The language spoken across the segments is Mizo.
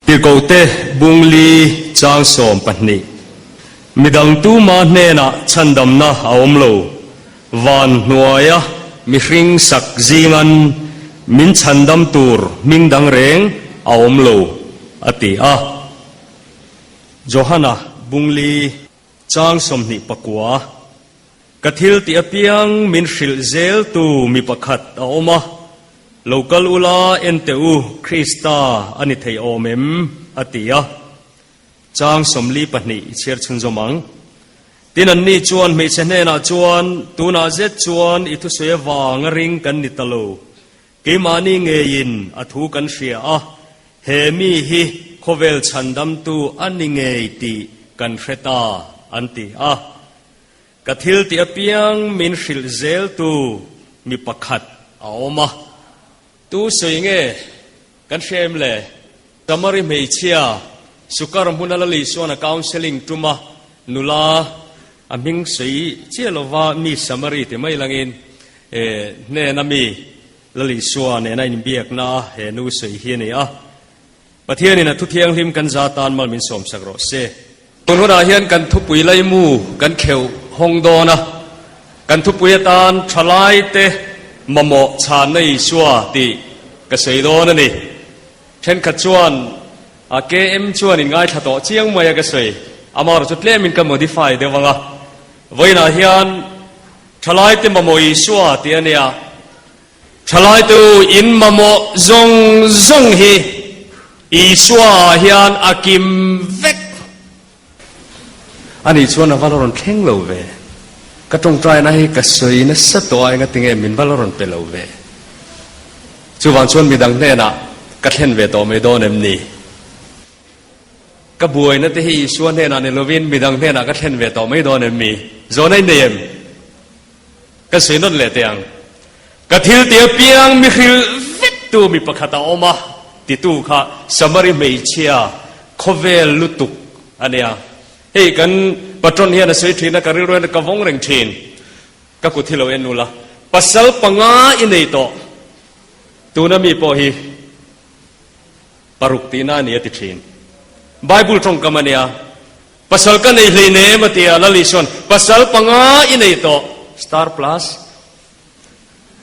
Tirhkohte Bungli chang 12. Midang tuma hnenah chhandamna a awm lo. Van hnuaia mihring sak zingan min chhandam tur hming dang reng a awm lo, a ti a. Johana Bungli chang 29. Ka thil tih apiang min hrilh zeltu mi pakhat a awm a, Lo kal ula en teh u, Krista a ni thei awm em? a ti a. Chang 42 i chhiar chhunzawm ang. Tin anni chuan hmeichhe hnenah chuan, Tunah zet chuan i thusawi avang a ring kan ni ta lo. Keimahni ngeiin a thu kan hria a, he mi hi khawvel chhandamtu a ni ngei tih kan hre ta, an ti a. Ka thil tih apiang min hrilh zeltu mi pakhat a awm a. Tu sawi nge kan hria em le? Tamari hmeichhia Sukar hmuna la Lisuana counselling tuma nula a hming sawi chiah lova mi Samari ti mai langin hnena mi la Lisua nena inbiakna a he nu sawi hi a ni a. Pathianin a thu thianghlim kan za tan mal min sawmsak rawh se. Tun hunah hian kan thupui laimu kan kheuh hawng dawn a, kan thupui atan thalaite mamawh chhanna Isua tih ka sawi dawn a ni. Thenkhat chuan a KM chuan in ngaithla tawh chiang mai a ka sawi, amaherawhchu tlemin ka modify deuh ang a. Vawiinah hian thalaite mamawh Isua tih a nia. Thalaite u, in mamawh zawng zawng hi Isua ah hian a kim vek. Ani chuan a va la rawn thleng lo ve. Ka tawngtaina hi ka sawi nasa tawh a, engatinge min va la rawn pe lo ve. Chuvang chuan midang hnenah ka thlen ve tawh mai dawn em ni? Ka buaina te hi Isua hnenah ni lovin midang hnenah ka thlen ve tawh mai dawn em ni? Zawhna in nei em? Ka sawi nawt leh teh ang. Ka thil ti apiang mi hrilh vek tu mi pakhat a awm a, titu kha Samari hmeichhia khawvel lutuk a nia. Hei kan patron hian a sawi thin a, ka rilru hian ka vawng reng thin. Ka kut hi lo en ula, pasal panga i nei tawh. Tuna mi pawh hi paruk tihna a ni a ti thin. Bible tawngkam a nia. Pasal ka nei hleinem a ti a, Lali chuan, Pasal panga i nei tawh, star plus,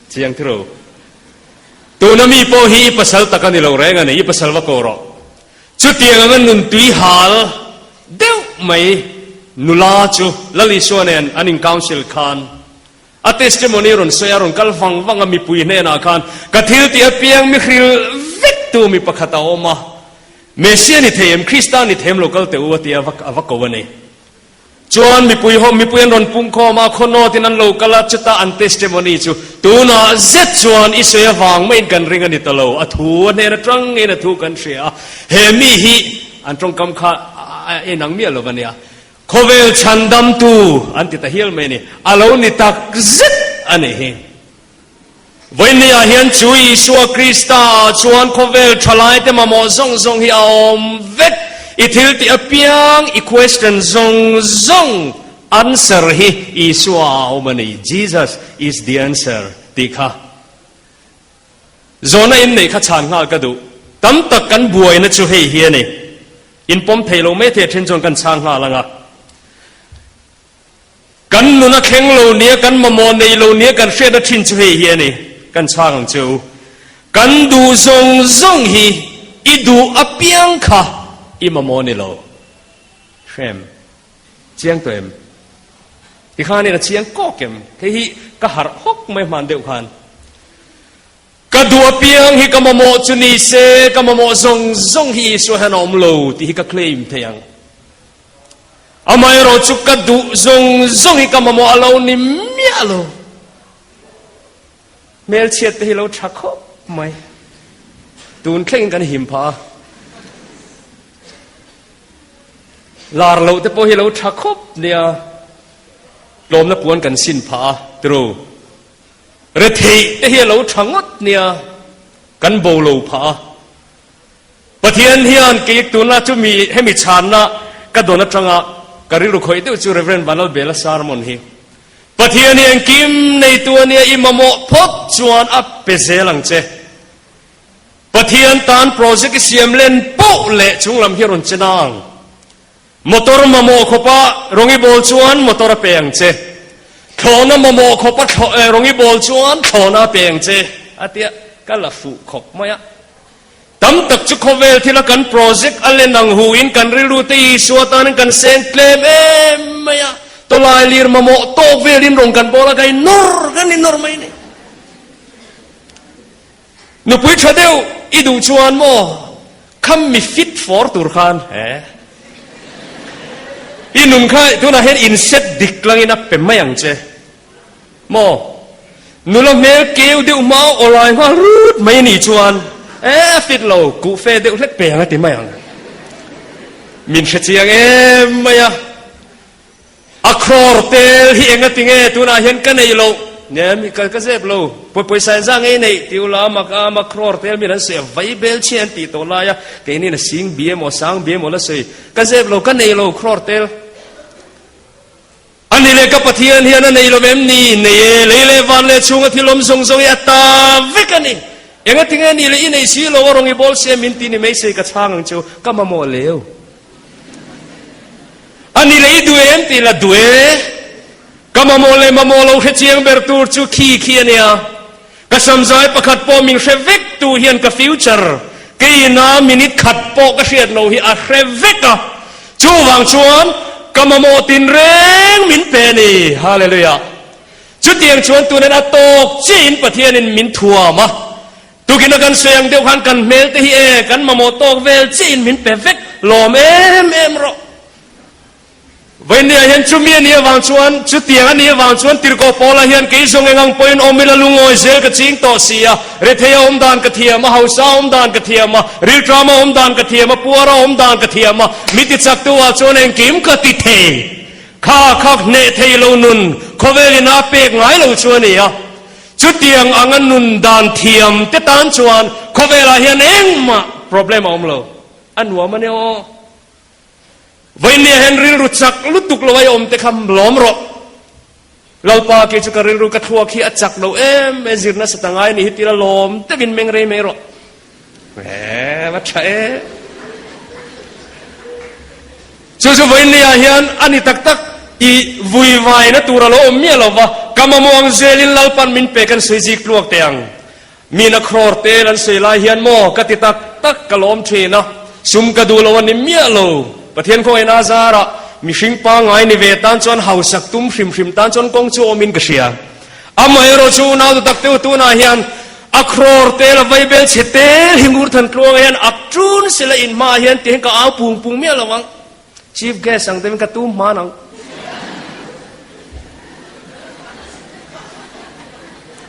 chiang thiro. Tuna mi pawh hi i pasal tak a ni lo reng a ni, i pasal va ko rawh. Chutiang anga nun tui hal deuh mai nula chu Lali Isua nen an in council khan a testimony rawn sawi a, rawn kal vang vang a mipui hnenah khan, Ka thil tih apiang mi hril vek tu mi pakhat a awm a, Messia ni thei em, Krista ni thei em lo kal teh u a ti a, a va ko a ni. Chuan mipui ho, mipui an rawn pung khawm a, khaw nawtin an lo kal a, chuta an testimony chu, Tunah zet chuan i sawi avang maiin kan ring a ni ta lo, a thu a hnen atangin a thu kan hria a, he mi hi an tawngkam kha a inang miah lo va nia, khawvel chhandamtu an ti ta hial mai a ni, a lo ni tak zet a nih hi. Vawinia hian chu Isua Krista ah chuan khawvel thalaite mamawh zawng zawng hi a awm vek. I thil tih apiang, i question zawng zawng answer hi Isua ah a awm a ni. Jesus is the answer tih kha zawhna in neih kha chhan nghal ka duh. Tam tak kan buaina chu hei hi a ni. In pawm thei lo mai thei a then chuan kan chhang nghal ang a. Kan nun a thleng lo nia, kan mamawh nei lo nia kan hriatna thin chu hei hi a ni, kan chhang ang che u. Kan duh zawng zawng hi i duh apiang kha i mamawh ni lo. Hrem. Chiang tawh em? Tikhanin a chiang kawk em? Hei hi ka harh hawk mai hman deuh khan. Ka duh apiang hi ka mamawh chu ni se, ka mamawh zawng zawng hi Isua hian a awm lo tih hi ka claim thei ang. Amaherawh chu ka duh zawng zawng hi ka mamawh a lo ni miah lo. Hmelchhiat te hi lo tha khawp mai. Tun thlengin kan him phah a. Lar loh te pawh hi lo tha khawp nia. Tlawmna puan kan sin phah a, tiro. Retheih te hi a lo tha ngawt nia. Kan bo lo phah a. Pathian hian kei tuna chu mi hemi chhanna ka dawn atanga ka rilru khawih deuh chu Rev. Vanlalbela sermon hi. Pathian hi engkim neitu ania i mamawh phawt chuan a pe zel ang che. Pathian tan project i siam len poh leh chunglam hi a rawn che nang. Motor mamawh khawpa rawng i bawl chuan motor a pe ang che. Thlawhna mamawh khawpa rawng i bawl chuan thlawhna a pe ang che, a ti a, ka la fuh khawp mai a. Tam tak chu khawvel thila kan project a len ang hu in kan rilru te Isua tanin kan seng tlem em mai a, tawlai lir mamawh tawk velin rawng kan bawl a, kan innawr kan innawr mai a ni. Nupui tha deuh i duh chuan maw kham mi fit for tur khan he i nun kha tunah hian in set dik langin a pe mai ang che maw nula hmel keu deuh hma awlai nghal rut mai ni chuan e a fit lo kuh fe deuh hlek pe ang a ti mai ang min hre chiang em mai a. A crore tel hi enga tinge tunah hian ka nei loh? Nia mi ka ka zep lo. Pawi pawisa engzah ngei neih ti ula mak a mak crore tel min an sawi a vai bel chhi an tih tawh lai a keini na sing bi emaw sang bi emaw la sawi ka zep lo ka nei lo crore tel. A ni leh ka Pathian hian a nei lo em ni? Nei e, lei leh van leh chhunga thil awm zawng zawng hi a ta vek a ni. Enga tinge ni leh i nei si lo a rawng i bawl si a min ti ni mai sei ka chhang ang chu ka mamawh leu. A ni leh i duh em tih la duh e. Ka mamawh leh mamawh lo hre chiang ber tur chu khi khi a nia. Ka samzai pakhat pawh min hre vek tu hian ka future keina minute khat pawh ka hriat lo hi a hre vek a. Chuvang chuan ka mamawh tinreng min pe a ni. Hallelujah. Chutiang chuan tunin a tawk chiahin Pathianin min thuam a. Tukin a kan sawi ang deuh khan kan hmel te hi e, kan mamawh tawk vel chiahin min pe vek lawm em em rawh. Vawinia hian chumi a nih avang chuan, chutiang a nih avang chuan Tirhkoh Paula hian kei zawng eng ang pawhin awm ila lungawi zel ka ching tawh si a, rethei a awm dan ka thiam a, hausa a awm dan ka thiam a, rilṭam a awm dan ka thiam a, puar a awm dan ka thiam a, mi tichaktu ah chuan engkim ka ti thei. Kha kha hneh thei lo nun khawvelin a pek ngai lo chu a ni a. Chutiang anga nun dan thiam te tan chuan khawvelah hian engmah problem a awm lo. A nuam a nia aw. Vawinia hian rilru chak lutuk lo ai awm te kha lawm rawh. Lalpa kei chu ka rilru ka thluak hi a chak lo em e zir nasa ta ngai ni hi tila lawm deuhin meng rei mai rawh. E va tha e. Chu chu vawinia hian a ni tak tak i vuivaina tur a lo awm miah lo va, ka mamawh ang zelin Lalpan min pe kan sawi zik tluak teh ang. Mina crore tel an sawi lai hian maw ka ti tak tak ka lawm thin a, sum ka duh lo a ni miah lo. Pathian khawngaihna zarah mihring pangngai ni ve tan chuan hausak tum hrim hrim tan chuan kawng chu awmin ka hria. Amaherawh chu unau dutak teuh tunah hian a crore tel a vaibel chhe tel hi ngur than tluangah hian ak tun sila in hmaah hian tihian ka au pung pung miah lo ang. Chief guest ang deuhin ka tum hman ang.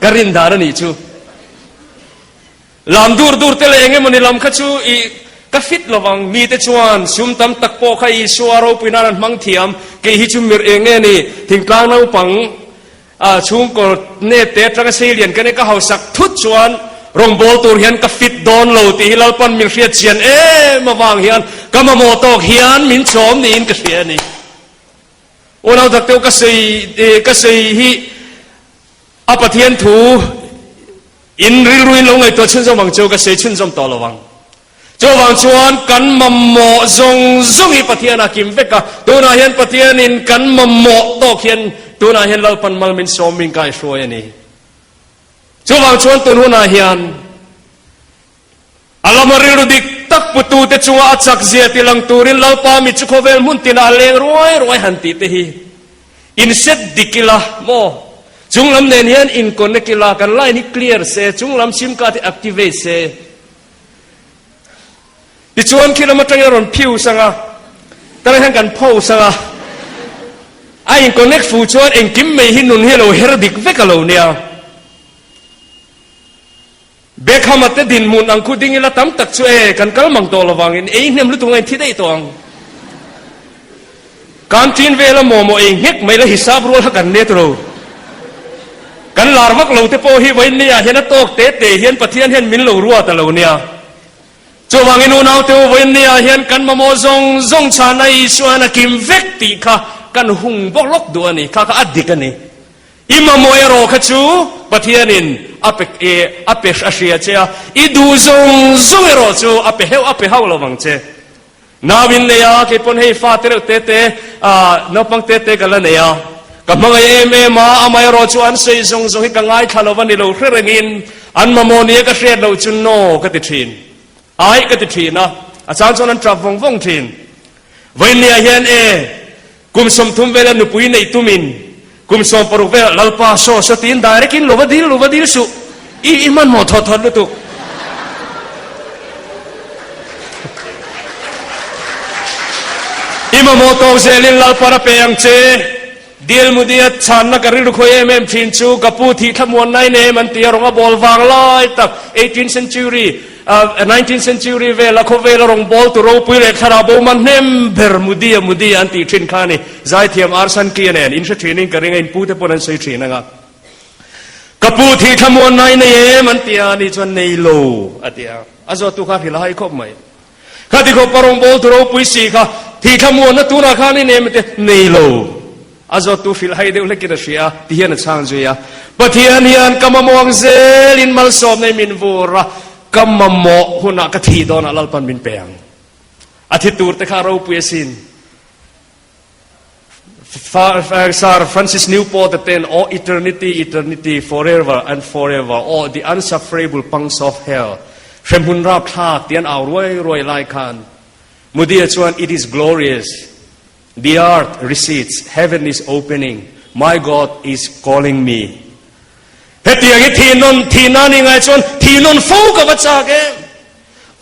Ka rin dan a nih chu. Lam dur dur te leh eng emawni lam kha chu i ka fit lovang. Mite chuan sum tam tak pawh kha Isua ropui nan an hmang thiam. Kei hi chu mir eng nge ni? Thingtlang naupang a chhungkaw nep te atanga sei lian ka nei ka hausak thut chuan rawngbâwl tur hian ka fit dawn lo tih hi Lalpan min hriat chian em avang hian ka mamawh tawk hian min chawm niin ka hria a ni. Unau tak deuh ka sawi ka sawi hi a Pathian thu in rilruin lo ngaihtuah chhunzawm ang chu ka sawi chhunzawm tawh lo ang. Chuvang chuan kan mamawh zawng zawng hi Pathian a kim vek a, tunah hian Pathianin kan mamawh tawk hian tunah hian Lalpan mal min sawm min kaihruai a ni. Chuvang chuan tun hunah hian a lama rilru dik tak putute chunga a chak zia ti lang turin Lalpa mi chu khawvel hmun tinah a leng ruai ruai han tih te hi in set dik ila maw? Chunglam nen hian in connect ila, kan line hi clear se, chunglam sim card hi activate se. Tichuan khi lam atangin a rawn phiu sang a, tara hian kan pho sang a, a in connect fu chuan engkim mai hi nun hi a lo her dik vek a lo nia. Beckham-a te dinhmun ang khu ding ila tam tak chu e, kan kal mang tawh lovangin ei hnem lutuk ngain thi daih tawh ang. Canteen vela mawmawh ei nghek mai la hisap rual kha kan let ro. Kan lar vak lo te pawh hi vawiin ah hian a tawk te te hian Pathian hian min lo ruat a lo nia. Chuvangin unau te u vawiin ah hian kan mamawh zawng zawng chhana Isuan a kim vek tih kha kan hung bawk lawk duh a ni. Kha kha a dik a ni. I mamawh erawh kha chu. Pathianin a pe a pe a hria che a, i duh zawng zawng erawh chu a pe heuh a pe hauh lo vang che. Nau in nei a, kei pawn hei fa te reuh te te, naupang te te ka la nei a, ka hmangaih em em a, amaherawh chu an sawi zawng zawng hi ka ngaithla lo va ni lo hre rengin an mamawh nia ka hriat loh chu no ka ti thin. Ai ka ti thin a, a chang chuan an tap vawng vawng thin. Vawiinniah hian e, kum 30 vela nupui neih tumin kum 60 velah Lalpa saw saw tiin direct in lo va dil lo va dil suh, i i hmanhmawh thawt thawt lutuk. I mamawh tawk zelin Lalpa a pe ang che. Dil Mudia chhanna ka rilru khawi em em thin chu ka pu thih thlamuan nai nem an ti a, rawng a bawl vang lai tak eighteenth century, nineteenth century vela khawvela rawng bawl tu ropui leh thlarau bo man hnem ber Mudia Mudia an tih thin kha a ni. Zaithiam R Sankey nen in hre thinin ka ring a, in pu te pawn an sawi thin anga. Ka pu thih thlamuan nai nei em an ti a, ani chuan nei lo a ti a, a zawttu kha hrilh a hai khawp mai. Khati khawp a rawngbâwl tu ropui si kha thih thlamuanna tûrah khân i nem te nei lo. A zawttu hrilh hai deuh hlekin a hria a, ti hian a chhâng zui a, Pathian hian ka mamawh ang zêlin malsâwm nei min vûr a, ka mamawh hunah ka thih dâwnah Lalpan min pe ang. A thi tûrte kha a ropui asin. Sir Francis Newport a ten, Oh eternity, eternity, forever and forever, oh the unsufferable pangs of hell, hremhmun rapthlak ti an au ruai ruai lai khan Moody-a chuan, It is glorious, the earth recedes, heaven is opening, my God is calling me. Hetiang hi thih nawn, thih nan i ngai chuan thih nawn fo ka va chak em?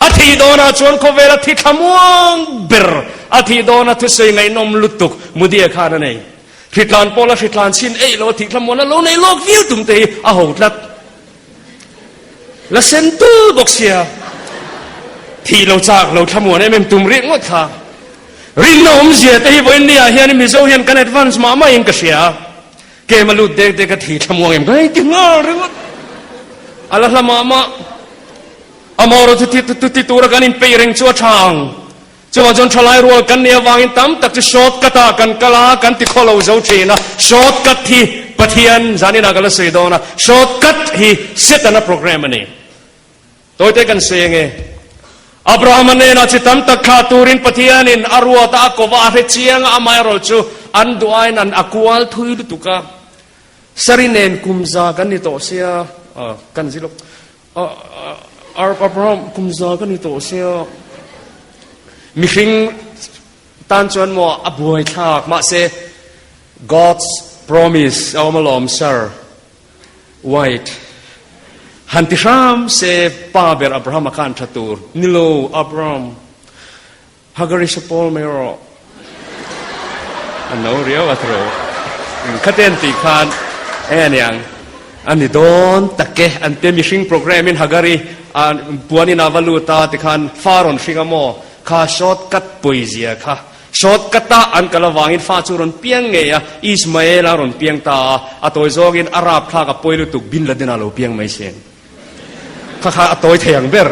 A thih dawnah chuan khawvela thi thlamuang ber a thih dawna thusawi ngaihnawm lutuk Mudia khan a nei. Hritlan pawla hritlan chhin eih lo a thih thlamuan a lo nei lawk viau tum te hi a ho tlat. La sen tul bawk sia. Thih lo chak lo thlamuan em em tum rih ngawt kha. Rinna awmzia te hi vawiin ni ah hian Mizo hian kan advance mah mah in ka hria. Kem a lut dek dek a thih thlamuang em ka hei ti nghal ringawt. A la hla mah mah. A mawraw chu ti tura kan inpeih reng chu a tha ang. Chuvang chuan thalai rual kan nih avangin tam tak chu short cut ah kan kal a, kan ti khaw lo zo thin a. Short cut hi Pathian zaninah ka la sawi dawn a, short cut hi Setana program a ni. Tawite kan sawi ange. Abrahama hnenah chi tam tak thlah turin Pathianin a ruat a, a kova a hre chiang a, amaherawh chu an duh aiin an a kual thui lutuk a. Sari nen kum za kan ni tawh sia, kan zilawk. Abraham kum za ka ni tawh sia mihring tan chuan maw a buai thlak mahse God's promise a awm alawm sir White han ti hram se pa ber Abraham a khan tha tur nilo Abraham Hagari sa pawl mai rawh. A no riau a thro. Khaten tih khan eng a niang a ni dawn tak e. An te mihring program in Hagari puan in a va lut a tikhan fa rawn hring a maw kha short cut pawizia kha short cut a an kal avangin fa chu rawn piang ngei a Ismael a rawn piang ta a a tawi zawngin a rapthlak a pawi lutuk Bin Laden a lo piang mai sin. Kha kha a tawi thei ang ber.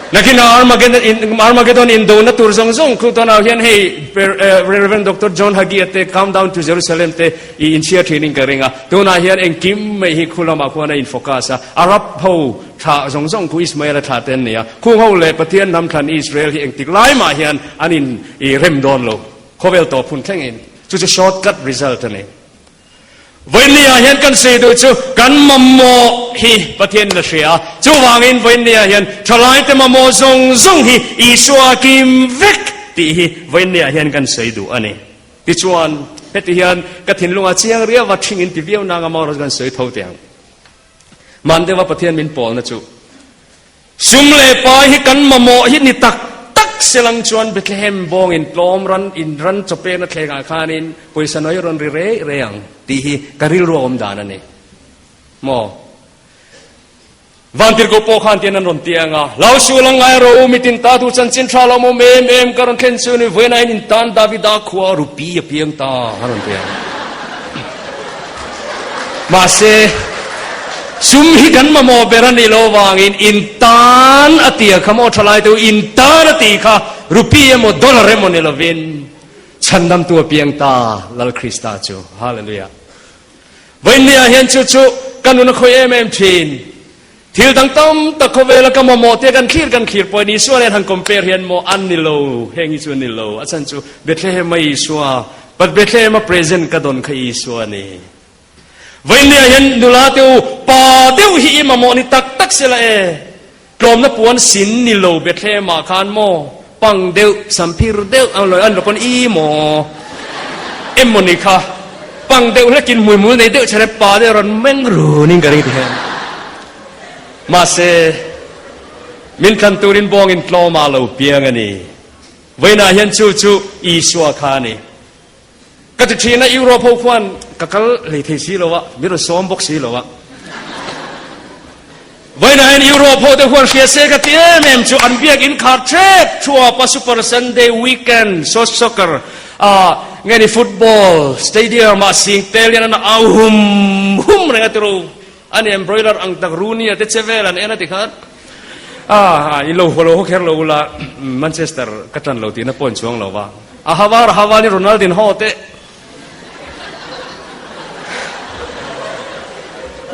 Nakin Armageddon Armageddon indona tur zawng zawng khu tunah hian hei Reverend Doctor John Hagee te Countdown to Jerusalem te i inchhiar thin in ka ring a. Tunah hian engkim mai hi khu lamah khuan a in focus a. Arab ho thlah zawng zawng khu Ismael a thlah te an ni a. Khung ho leh Pathian hnam thlan Israel hi engtik lai mah hian an in i rem dawn lo. Khawvel tawp hun thleng in. Chu chu shortcut result a ni. Vawiinniah hian kan sawi duh chu kan mamawh hi Pathianin a hria a, chuvangin vawiinniah hian thalaite mamawh zawng zawng hi Isua kim vek tih hi vawiinniah hian kan sawi duh a ni. Tichuan, heti hian ka thinlungah chiang riau a thing in ti viau nanga maw kan sawi tho teh ang. Mandeva Pathian min pawlna chu Sum leh pai hi kan mamawh hi ni tak tak selang chuan Bethlehem bawngin tlawm ran in ran chawpekna thlengah khanin pawisa nawi rawn ri rei rei ang tih hi ka rilru a awm dan a ni. Maw? Vantirhkoh pawh khan tian an rawn ti ang a, Hlau sual ang ngai rawh u, mitin ta tu chanchin tha lo mawm em em ka rawn thlen chu ni, vawiin in tan Davida khua rupi a piang ta a rawn ti ang. Mahse, sum hi kan mamawh ber a nih loh avangin in tan a ti a kha maw thalai te u, in tan a tih kha rupee emaw dollar emaw ni lovin chhandamtu a piang ta Lal Krista chu. Hallelujah. Vawinia hian chu chu ka nun a khawih em em thin. Thil dang tam tak khawvela ka mamawh te kan thlir kan thlir pawhin Isua nen han compare hian maw an ni lo, heng hi chu an ni lo. A chhan chu Bethlehem a Isua, but Bethlehem a present ka dawn kha Isua a ni. Vawinia hian nula te u, pa deuh hi i mamawh ni tak tak sela e. Tlawmna puan sin ni lo Bethlehem ah khan maw pang deuh samphir deuh ang lo an lo pawn i maw emaw ni kha pang deuh hlekin hmuihmul nei deuh chhan e pa deuh rawn meng run in ka ring ti hian mahse min thlan turin bawngin tlawm ah lo piang a ni vawiinah hian chu chu Isua kha a ni Ka ti thin a, Europe ho khuan ka kal hlei thei si lo a, min rawn sawm bawk si lo a. Vawiinah hian Europe ho te huan hria se ka ti em em chu an biak in khar thep thuap a Super Sunday weekend so soccer a nge ni football stadium ah sing tel hian an au hum hum reng a tiro ani em broiler ang tak Rooney a te che vel an en a ti khan a in lo hualo ho kher lo ula Manchester ka tan lo tihna pawh in chuang lo va. A havar haval in Ronaldinho te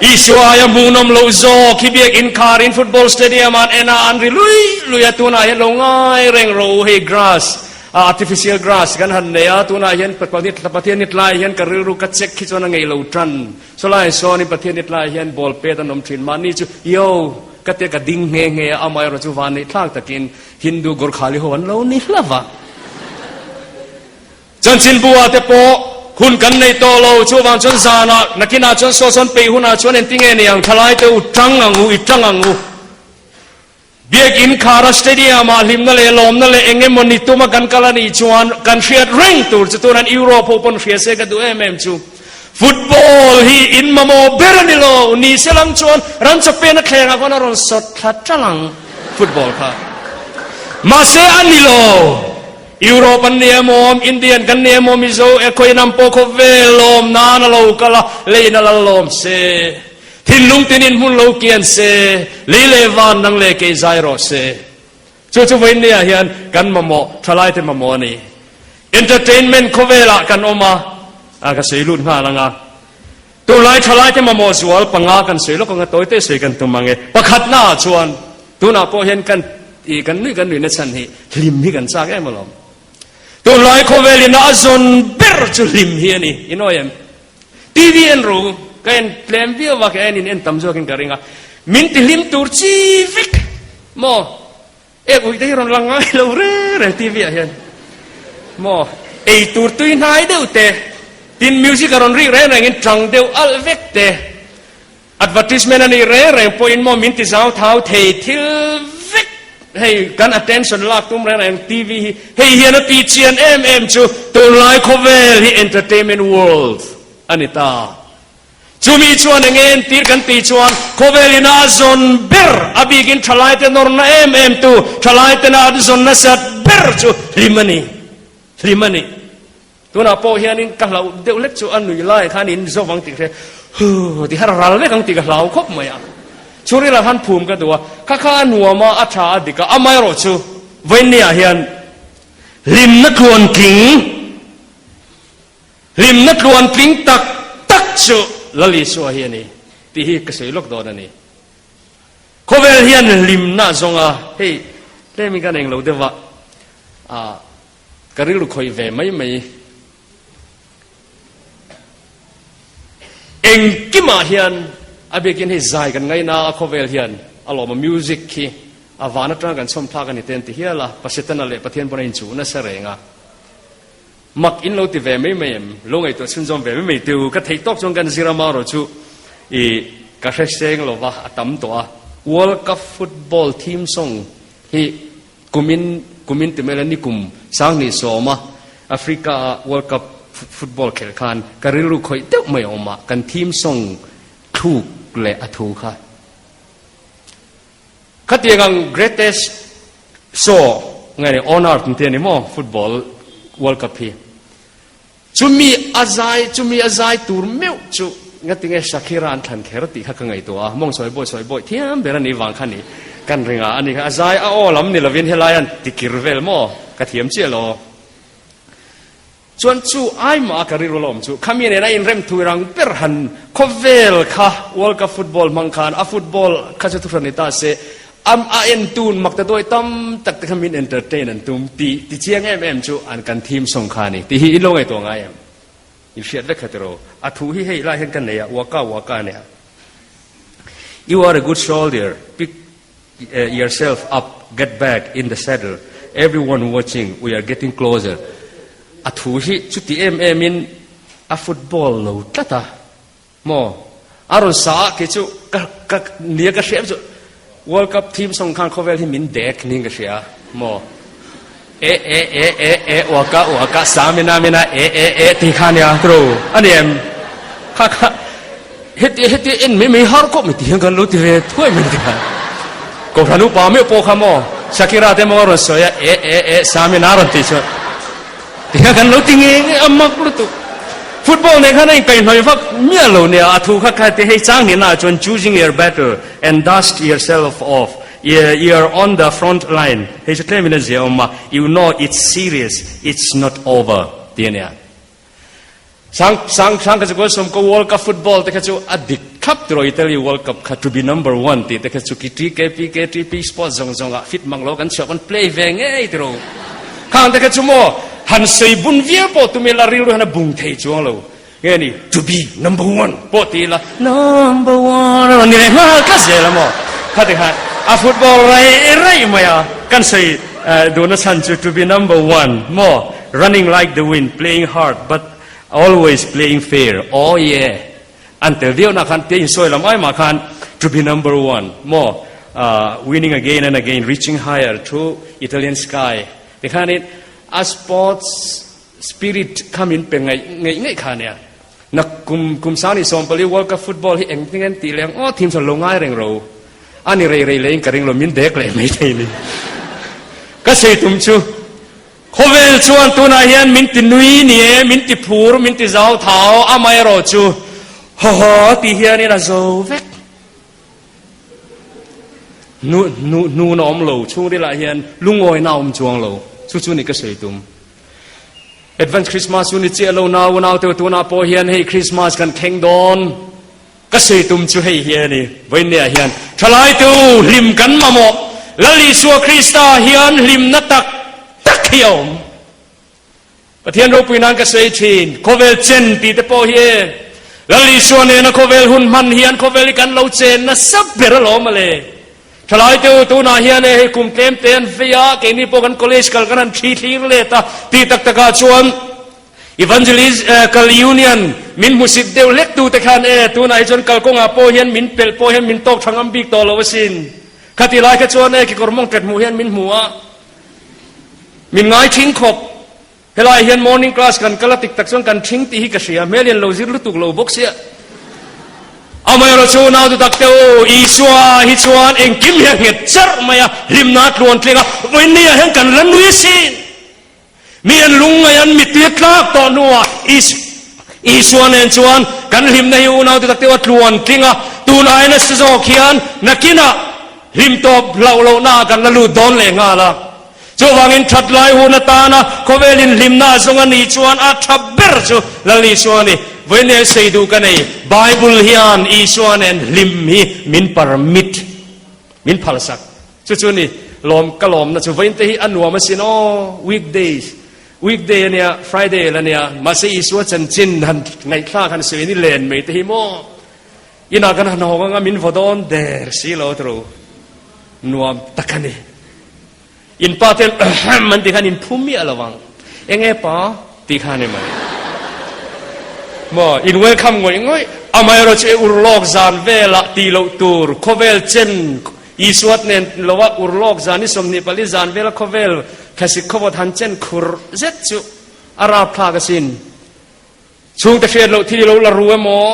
Isua aia hmuhnawm loh zawk hi biak inkhar in football stadium ah an en a, an ri lui lui a, tunah hian lo ngai reng rawh u hei grass artificial grass kan han nei a, tunah hian Pathian ni tlai hian ka rilru ka check khi chuan a ngei lo tan, sawlai sawn in Pathian ni tlai hian ball pet an awm thin, mahni chu yo ka tia ka ding nghe nghe a, amaherawhchu van neih thlak takin Hindu Gorkhali ho an lo ni hlauh a. Chanchinbu-ah te pawh hun kan nei tawh lo, chuvang chuan zanah, nakinah chuan saw sawn peih hunah chuan engtinge ni ang, thalai te u tang ang u, i tang ang u. Biakin khara stadium-ah hlimna leh lawmna leh eng emaw ni tuma kan kal a nih chuan kan hriat reng tur chu tunan Europe ho pawn hria se ka duh em em chu. Football hi in mamawh ber a ni lo, ni se lang chuan ram chawpena thlengah khawn a rawn sawt thla ṭalh ang football kha. Mahse a ni lo, Europe an ni emaw, Indian kan ni emaw, Mizo e khawihnam pawh khawvel lawm nan a lo kal a, leiin a lal lawm se, thinlung tinin hmun lo kian se, lei leh van nang leh kei zai rawh se. Chu chu vawiinniah hian kan mamawh, thalaite mamawh a ni. Entertainment khawvelah kan awm a, a ka sawi lut nghal ang a. Tunlai thalaite mamawh zual panga kan sawi lawk ang a, tawite sawi kan tum ang e. Pakhatna ah chuan tunah pawh hian kan i kan nuih kan nuihna chhan hi hlim hi kan chak em alawm. Tunlai khawvelin a a zawn ber chu hlim hi a ni. I nawi em? TV en ru, ka en tlem viau a, ka en in en tam zawkin ka ring a. Min ti hlim tur chi vek maw? Ek uih te hi rawn lang ngai lo reng reng TV ah hian maw? Ei tur tui hnai deuh te, tin music a rawn rik reng rengin tang deuh alh vek te, advertisement a nih reng reng pawhin maw min ti zau thau thei thil vek hei kan attention lak tum reng reng TV hi hei hian a ti chian em em chu tunlai khawvel hi entertainment world a ni ta. Chumi chuan eng entir kan tih chuan khawvelin a zawn ber, a bikin thalaite nawrna em em tu, thalaitena an zawn nasat ber chu hlim a ni, hlim a ni. Tunah pawh hianin ka hlauh deuh hlek chu a nui lai khan in zo vang tih hre, huu ti khan a ral vek ang tih ka hlau khawp mai a. Chhungril ah khan phum ka duh a, kha kha a nuam a, a tha a dik a, amaherawh chu vawiinniah hian hlimna tluantling, Hlimna tluantling tak tak chu Lal Isua hi a ni tih hi ka sawi lawk dawn a ni. Khawvel hian hlimna a zawng a, hei tlemin kan englo deuh a, ah ka rilru khawih ve mai mai. Engkimah hian a biakin hei zai kan ngaina a khawvel hian a lawm a music khi a van atanga kan chhawm thlak a ni te an ti hial a, Pasetana leh Pathian pawn a inchuh nasa reng a. Mak in lo ti ve mai mai em? Lo ngaihtuah chhunzawm ve mai mai teu. Ka theih tawk chuan kan zir a marawh chu i ka hre seng lo va, a tam tawh a. World Cup football theme song hi kumin kumin ti mai la nikum 2010 a Africa a World Cup football khelh khan ka rilru khawih deuh mai a awm a, kan theme song thluk leh a thu kha. Khatiang ang greatest show nge ni on earth te ni maw football world cup hi chumi a zai chumi a zai tur meuh chu ngatinge Shakira an thlan kher tih kha ka ngaihtuah a mawng sawi bawi sawi bawi thiam ber a nih vang kha ni kan ringa a ni kha a zai a aw lam ni lovin helai an tikir vel maw ka thiam chiah lo. Chuan chu ai mah a ka rilru la awm chu khami nena inrem thui rang ber han khawvel kha World Cup football hmang khan a football kha chu thuhran ni ta se am a entun mak ta duai tam tak te kha min entertain an tum tih ti chiang em em chu an kan theme song kha a ni tih hi in lo ngaihtuah ngai em? In hriat vek kha tiraw? A thu hi hei lai hian ka nei a, Waka Waka a nia. You are a good soldier, pick yourself up, get back in the saddle, everyone watching, we are getting closer. A thu hi chuti em em in a football lo tlat a, maw? A rawn sa a, kei chu ka ka nia ka hria em chu World Cup theme song khan khawvel hi min dek niin ka hria maw? E e e e e waka waka sa mina mina e e e ti kha nia tro a ni em? Kha kha heti heti en mai mai har khawp mai ti hian kan lo ti ve thuai mai ti kha. Kohhran upa meuh pawh kha maw Shakira te maw a rawn sawi a e e e sa mina a rawn tih chuan ti hian kan lo ti nge nge a mak lutuk. Football nen khan a inkaihhnawih vak miah lo nia a thu kha kha ti hei chang hnihna ah chuan choosing your battle and dust yourself off You are on the front line, hei chu tlemin a zia awm a, you know it's serious, it's not over ti a nia. Sang sang sang kha chu kual sawm ko World Cup football te kha chu a dik thlap tiraw Italy World Cup kha to be number one tih te kha chu ki TKP KTP sports zawng zawng ah fit mang lo kan chhuah kan play ve ngei tiraw. Khang te kha chu maw han sawi bun viau pawh tum ila rilru hian a bung thei chuang lo. Nge ni to be number one pawh ti ila number one a rawn ni leh nghal tlat zel a maw? Khati khan a football raih raih mai a, kan sawi duhna chhan chu to be number one maw? Running like the wind, playing hard but always playing fair, oh yeah an tel viau na khan tia insawi lam ai mah khan to be number one maw? Winning again and again, reaching higher through Italian sky tikhanin a sports Spirit kha min pe ngaih ngeih ngeih kha nia. Na kum kum sang ni 14 World Cup football hi eng ting an tih leng aw team chuan lo ngai reng ro. A ni rei rei leiin ka ring lo min dek leh mai thei ni. Ka sei tum chu khawvel chuan tunah hian min ti nui ni e, min ti phur, min ti zau thau amaherawh chu haw haw ti hianin a zo vek. Nu nu hnun a awm lo chhungrilah hian lungawina a awm chuang lo. Chu chu ni ka sei tum. Advance Christmas chu ni chiah lo nau nau te tunah pawh hian hei Christmas kan thleng dawn ka sawi tum chu hei hi a ni vawinia hian thalai tu hlim kan mamawh Lal Isua Krista hian hlimna tak tak hi a awm Pathian ropui nan ka sawi thin khawvel chen tih te pawh hi e Lal Isua nena khawvel hun hman hian khawvel hi kan lo chen nasa ber alawm ale Thalai te u, tunah hian e hei kum tlem te an vei a, keini pawh kan college kal kan han thi thlir let a, tih tak takah chuan Evangelical Union min hmusit deuh hlek tu te khan e tunah hi chuan kalkawngah pawh hian min pelh pawh hian min tawk tha ngam bik tawh lo asin. Khati lai kha chuan e kekawr mawng tet hmuh hian min hmu a, min ngai thing khawp. Helai hian morning class kan kal a tik tak chuan kan thing tih hi ka hria, hmel hian lo zir lutuk lo bawk sia. Amaherawh chu nau tu tak te u, Isua hi chuan engkim hi a nghet charh mai a, hlimna a tluan tling a, vawiin ah hian kan la nui sin. Mi an lungngaih an mittui a tlak tawh hnuah Isua nen chuan kan hlimna hi unau tu tak te u a tluan tling a, tun aia nasa zawk hian nakinah hlim tawp hlauh lohna ah kan la lut dawn leh nghal a. Chuvangin that lai hun atana khawvel inhlimna a zawng a nih chuan a tha ber chu Lal Isua a ni. Vawiin sei duh ka nei, Bible hian Isua nen hlim hi min permit, min phalsak. Chu chu ni, lawm ka lawmna chu vawiin te hi a nuam asin aw, weekdays, weekday a nia, Friday la nia, mahse Isua chanchin han ngaihthlak han sawi ni len mai te hi maw? Inah kan han hawng anga min vaw dawn der si lo tru, nuam tak a ni. In pa ten ahem an ti khan in phu miah lo ang. Enge pa ti kha ni mai. Maw in welcome ngawih ngawih. Amaherawh chu e urlawk zan velah ti loh tur khawvel chen Isuat nen loa urlawk zan ni 24 zan vela khawvel thlasik khawvawt han chen khur zet chu a rapthlak asin. Chhungte hriat loh thil i lo la ru emaw?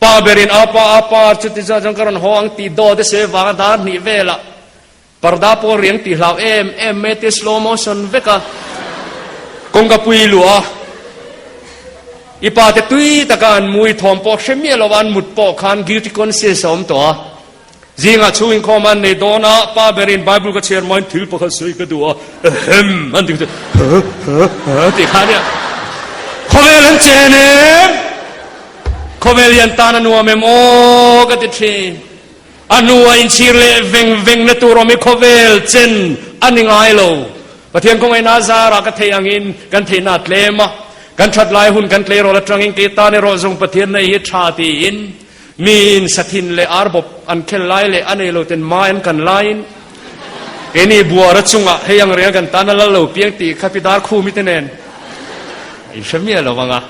Pa berin apa apa chuti chuan chuan ka rawn haw ang tih dawt e sawi avanga dar hnih velah Parda pawh riang tih hlau em em mai te slow motion vek a kawngka pui luah a i pa te tui taka an mui thawm pawh hre miah lo a an mut pawh khan guilty conscience a awm tawh a zingah chhung inkhawm an nei dawn a pa berin bible ka chhiar main thil pakhat sawi ka duh a ehem an ti ha ha ha tih kha nia. Khawvel an chen em? Khawvel hi an tan a nuam em aw ka ti thin. A hnua inchhir leh veng vengna tur awm hi khawvel chen a ni ngai lo. Pathian kawngaihnaa zarah ka theih angin kan theihna a tlem a, kan that lai hun kan tleirawl atangin kei tan erawh zawng Pathian nei hi tha tiin miin sathin leh arbawp an khel lai leh a nei lo ten mai an kan laiin keini buara chungah hei ang reng kan tan a lal lo piang tih kha pi Darkhumi te nen a inhre miah lo vang a.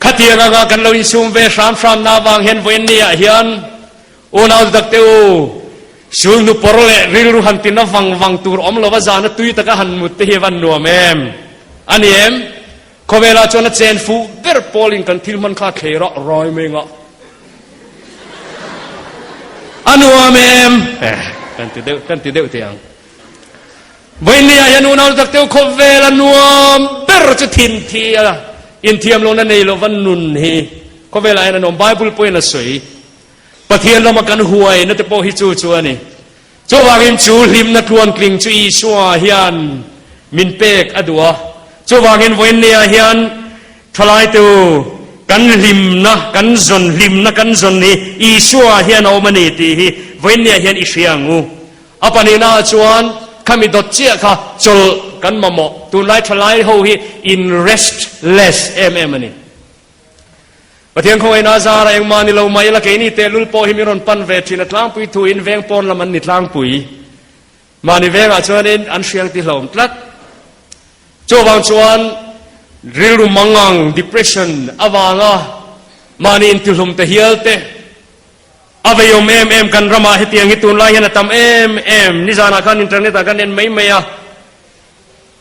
Khatiang anga kan lo insum ve hram hramna avang hian vawiin niah hian unau duhtak te u, sulhnu pawr leh rilru han tina vang vang tur awm lova zana tui taka han mut te hi a van nuam em? A ni em? Khawvelah chuan a chen fuh ber pawlin kan thil hman kha a thlei rah rai mai ngah. A nuam em? Eh, kan ti deuh, kan ti deuh teh ang. Vawinia hian unau tak deuh khawvel a nuam ber chu thin thi a inthiam lohna nei lova nun hi khawvelah hian a nuam. Bible pawhin a sawi. Pathian lama kan huaina te pawh hi chu chu a ni. Chuvangin chu hlimna tluantling chu Isua hian min pek a duh a. Chuvangin vawinia hian thalaitu kan hlimna kan zawn hlimna kan zawn hi Isua hian a awm a ni tih hi vawinia hian i hria ang u. A pahnihnaah chuan khami dawt chiah kha chawlh kan mamawh. Tunlai thalai ho hi in restless em em a ni. Pathian khawngaihna zara engmah ni lo mai ila keini tehlul pawh hi min rawn pan ve thin a tlangpui thu in veng pawn lam an ni tlangpui. Mahni vengah chuanin an hriang ti hlawm tlat. Chuvang chuan rilru mangang, depression, avanga mahni intihlum te hial te, A veiawm em em kan ramah hetiang hi tunlai hian a tam em em. Nizanah khan internet ah kan en mai mai a,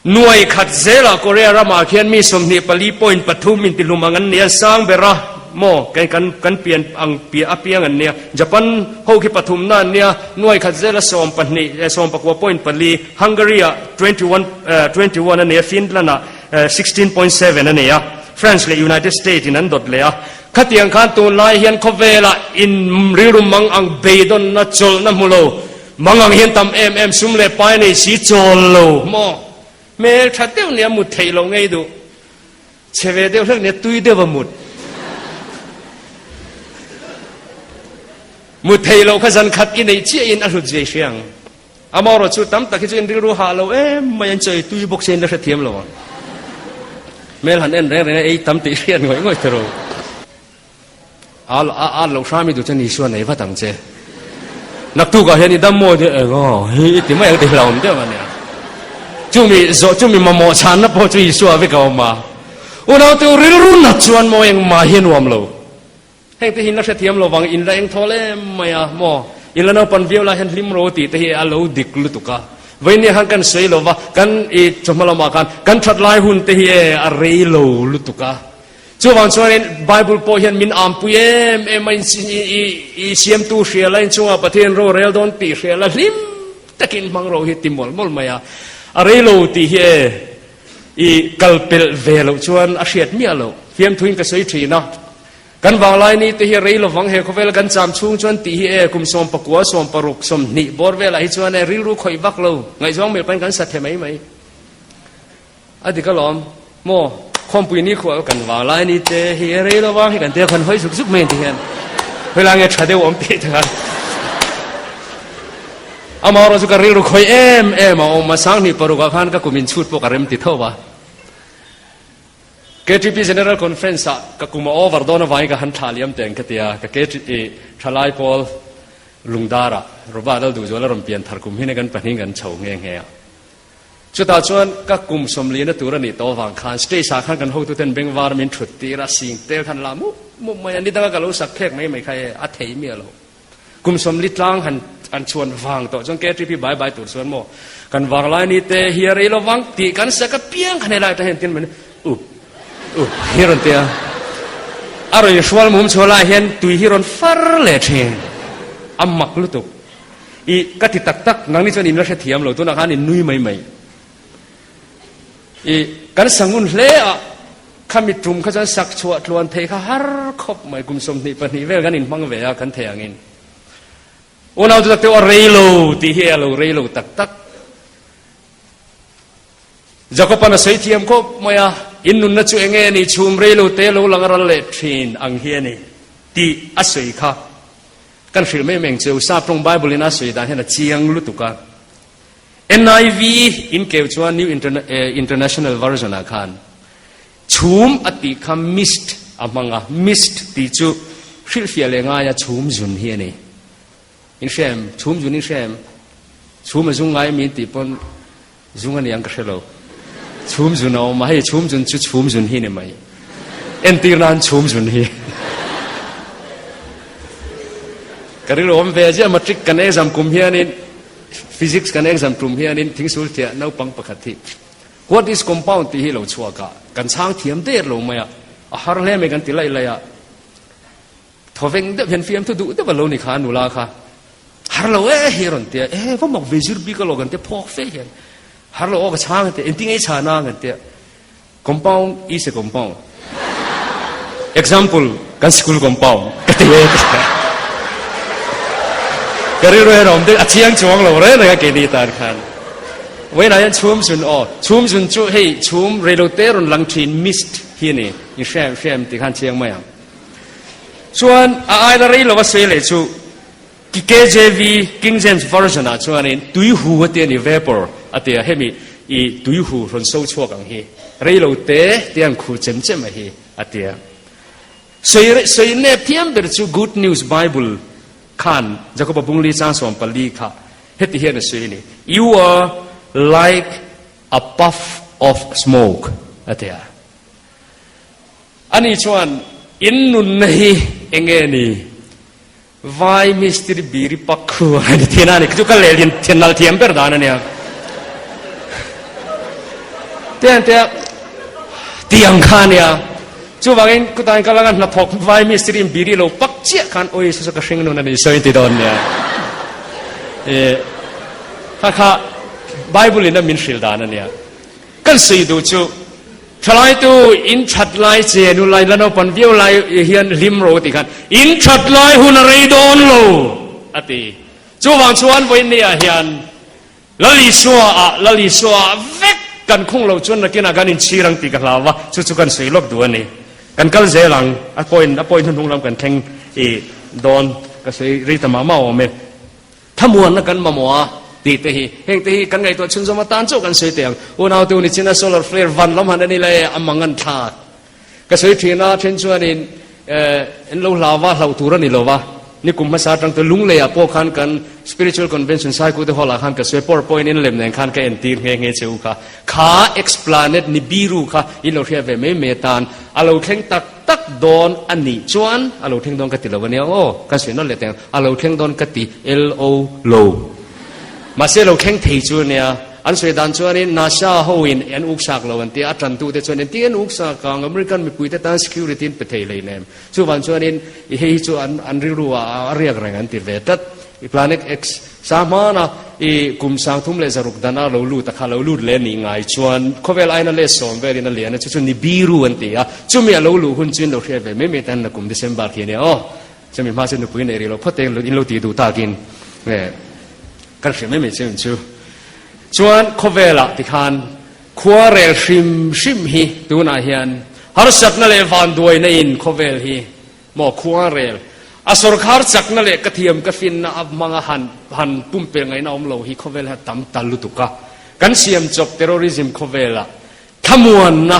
nuai khat zelah Korea ramah khian mi 24 point pathum intihlum ang an nia, sang ber a maw kei kan kan pian ang piah apiang an nia. Japan ho khi pathumna an nia, nuai khat zela 12 19 point pali, Hungary ah 21 21 a nia, Finland ah 16.7 a nia, France leh United State in an dawt leh a. Khatiang khan tunlai hian khawvelah in rilru mang ang beidawnna chawlhna hmu lo, mang ang hian tam em em sum leh pai nei si chawl lo maw? Hmel tha deuh nia mut theih loh ngei duh. Chhe ve deuh hlek nia tui deuh a mut. Mut theih loh kha zan khat i neih chiahin a hlut zia i hria ang. Amaherawh chu tam tak hi chu in rilru hah lo em mai an chawi tui bawk se in la hrethiam lo ang. Hmel han en reng reng a ei tam tih hriat ngawih ngawih teh rawh. Al a al loh hram i duh chuan Isua nei vat ang che. Naktukah hian i dam maw tih eng aw hi i ti mai ang tih hlauhawm deuh a nia. Chumi zawh chumi mamawh chhanna pawh chu Isua vek a awm a. Unaute u rilru nat chuan maw engmah hi a nuam lo. Heng te hi in la hrethiam lo vang, in la eng thawl em mai a maw? In la naupan viau lai hian hlim ro tih te hi a lo dik lutuk a. Vawinia khan kan sawi lo va, kan i chawhma lamah khan kan that lai hun te hi e a rei lo lutuk a. Chuvang chuanin Bible pawh hian min ampui em em a, i siamtu hria la, inchungah Pathian ro rel dawn tih hria la, hlim takin hmang ro hi ti mawlh mawlh mai a. A rei lo tih hi e i kal pelh ve loh chuan a hriat miah loh. Fiamthuin ka sawi thin a. Kan vanglai ni te hi rei lovang he khawvel kan cham chhung chuan tih hi e kum 19, 16, 20 bawr velah hi chuan e rilru khawih vak lo ngaihzawng mel pahin kan sa the mai mai. A dik alawm maw khawmpui ni khuah kan vanglai ni te hi e rei lovang hi kan tia khan hawi zuk zuk mai ti hian hawilai nge tha deuh awm tih te khan amaherawh chu ka rilru khawih em em a awm a sanghnih parukah khan ka kum inchhut pawh ka rem ti tho va. KTP General Conference ah ka kum a over dawn avangin ka han thlah liam teng ka ti a, ka KTP thalai pawl lungdar ah Robert Lalduhzuala rawn pian thar kum hi kan pahnih kan chho nghe nghe a. Chutah chuan ka kum sawmlina tur a nih tawh avang khan stage ah khan kan hotuten bengvar min thut tir a, sing tel khan la mup mup mai a, nidanga ka lo sak khek mai mai kha e a thei miah lo. Kum 40 tlang han an chhuan vang tawh chuan KTP bai bai tur chuan maw kan vanglai ni te hi a rei lo vang tih kan sak apiang khan helai atang hian tin mai up up hi rawn tia a rawn hrual mum chhuah lai hian tui hi rawn far leh thin a mak lutuk i ka ti tak tak nangni chuan in la hrethiam lo tunah khan in nui mai mai i kan sangun hle a Khami tum kha chuan sak chhuah tluan theih kha har khawp mai, kum 22 vel kan inhmang ve a, kan thei angin. Unau chu tak teuh a rei lo tih hi a lo rei lo tak tak. Jakob-an a sawi thiam khawp mai a. In nunna chu enge a nih chhum rei lo te lo lang ral leh thin ang hi a ni tih a sawi kha kan hrilh mai mai ang che u. Sap tawng Bible in a sawi dan hian a chiang lutuk a. NIV in keu chuan New International Version ah khan chhum a tih kha mist a hmang a, mist tih chu hrilhfiah leh ngaia chhum zun hi a ni. In hria em? Chhum zun in hria em? Chhum a zung ngai mi in tih pawn zung a ni ang ka hre lo. Chhum zun a awm a, hei chhum zun chu chhum zun hi ni mai. Entir nan chhum zun hi. Ka rilru awm ve ziah matric kan exam kum hianin physics kan exam tum hianin thingsul thiah naupang pakhat hi what is compound tih hi lo chhuak a, kan chhang thiam der lo mai a, a har hle mai kan ti laih laih a. Thawveng deuh hian fiamthu duh deuh a lo ni kha a nula kha. Har lo e hi a rawn ti a, e va mak ve zir bik alawm kan ti a, phawk fe hian. Har lo aw ka chhang an ti a, engtin nge i chhan ang an ti a, compound is a compound. Example, kan school compound ka ti e ka ti a. Ka rilru hian a awm deuh, a chiang chuang lo reng reng a keini tan khan. Vawiinah hian chhum zun aw, chhum zun chu hei chhum reilote rawn lang thin mist hi a ni, in hria hria em tih khan chiang mai ang. Chuan a aila rei lova sawi leh chu KJV, King James Version, ah chuanin tuihu a ti a ni, vapor a ti a, hemi i tuihu rawn so chhuak ang hi rei lo te te an khu chem chem a hi a ti a. Sawi sawi nep thiam ber chu Good News Bible khan Jakoba Bungli chang 14 kha heti hian a sawi a ni, You are like a puff of smoke a ti a. Ani chuan, In nunna hi enge ni? Vai mistiri biri pak khu a ni thin a ni. Chu ka lehlin thian nal thiam ber dan a nia. Tiang tia tiang kha a nia. Chuvangin kutain ka langa hnathawk vai mistiri in biri lo pak chiah khan oi saw saw ka hring nun a ni sawi ti dawn nia. E kha kha Bible in a min hrilh dan a nia. Kan sawi duh chu Thalai tu in that lai che nu lai la naupan viau lai hian hlim ro tih khan in that lai hun a rei dawn lo a ti. Chuvang chuan vawiin ah hian Lal Isua ah Lal Isua ah vek kan khung lo chuan nakinah kan inchhir ang tih ka hlau va, chu chu kan sawi lawk duh a ni. Kan kal zel ang, a point a point hnuhnung lam kan thleng i dawn ka sawi rei ta mah mah awm e. Thlamuanna kan mamawh a tih te hi heng te hi kan ngaihtuah chhunzawm atan chauh kan sawi teh ang. Unau te u nichina solar flare van lam han a ni la e a mang an thlak. Ka sawi thin a then chuanin eh an lo hlau va hlauh tur a ni lo va. Ni kum hmasa atang te Lungleiah pawh khan kan Spiritual Convention Saiku te hall ah khan ka sawi PowerPoint in lem nen khan ka entir nghe nghe che u kha. Kha ex-planet Nibiru kha in lo hriat ve mai mai atan a lo thleng tak tak dawn a nih chuan a lo thleng dawn ka ti lo ania aw, kan sawi nawlh leh teng, a lo thleng dawn ka ti lo lo. Mahse lo thleng thei chu ania, an sawi dan chuanin NASA ho in an uksak lo an tia, a tantu te chuan engtin an uksak ang, American mipui te tan security an pe thei lei nem. Chuvang chuanin i hei hi chu an an rilru ah a riak reng an ti ve tlat. I Planet X sa hmana i kum 3600 dana lo lut a kha lo lut leh nih ngai chuan khawvel aina let sawm velin a lian a, chu chu Nibiru an ti a, chumi a lo luh hun chu in lo hriat ve mai mai tan na kum December khi a nia aw, chumi hma chu nupui neih rih lo phawt te in lo tih duh takin nge kan hria mai mai che chu. Chuan khawvelah tikhan Khuarel hrim hrim hi tunah hian harsatna leh vanduaina in khawvel hi maw khuarel a sawrkhar chakna leh ka thiam ka finna a hmanga han han pumpelh ngaihna awm lo hi khawvel hi a tam ta lutuk a. Kan siam chawp terrorism khawvelah thlamuanna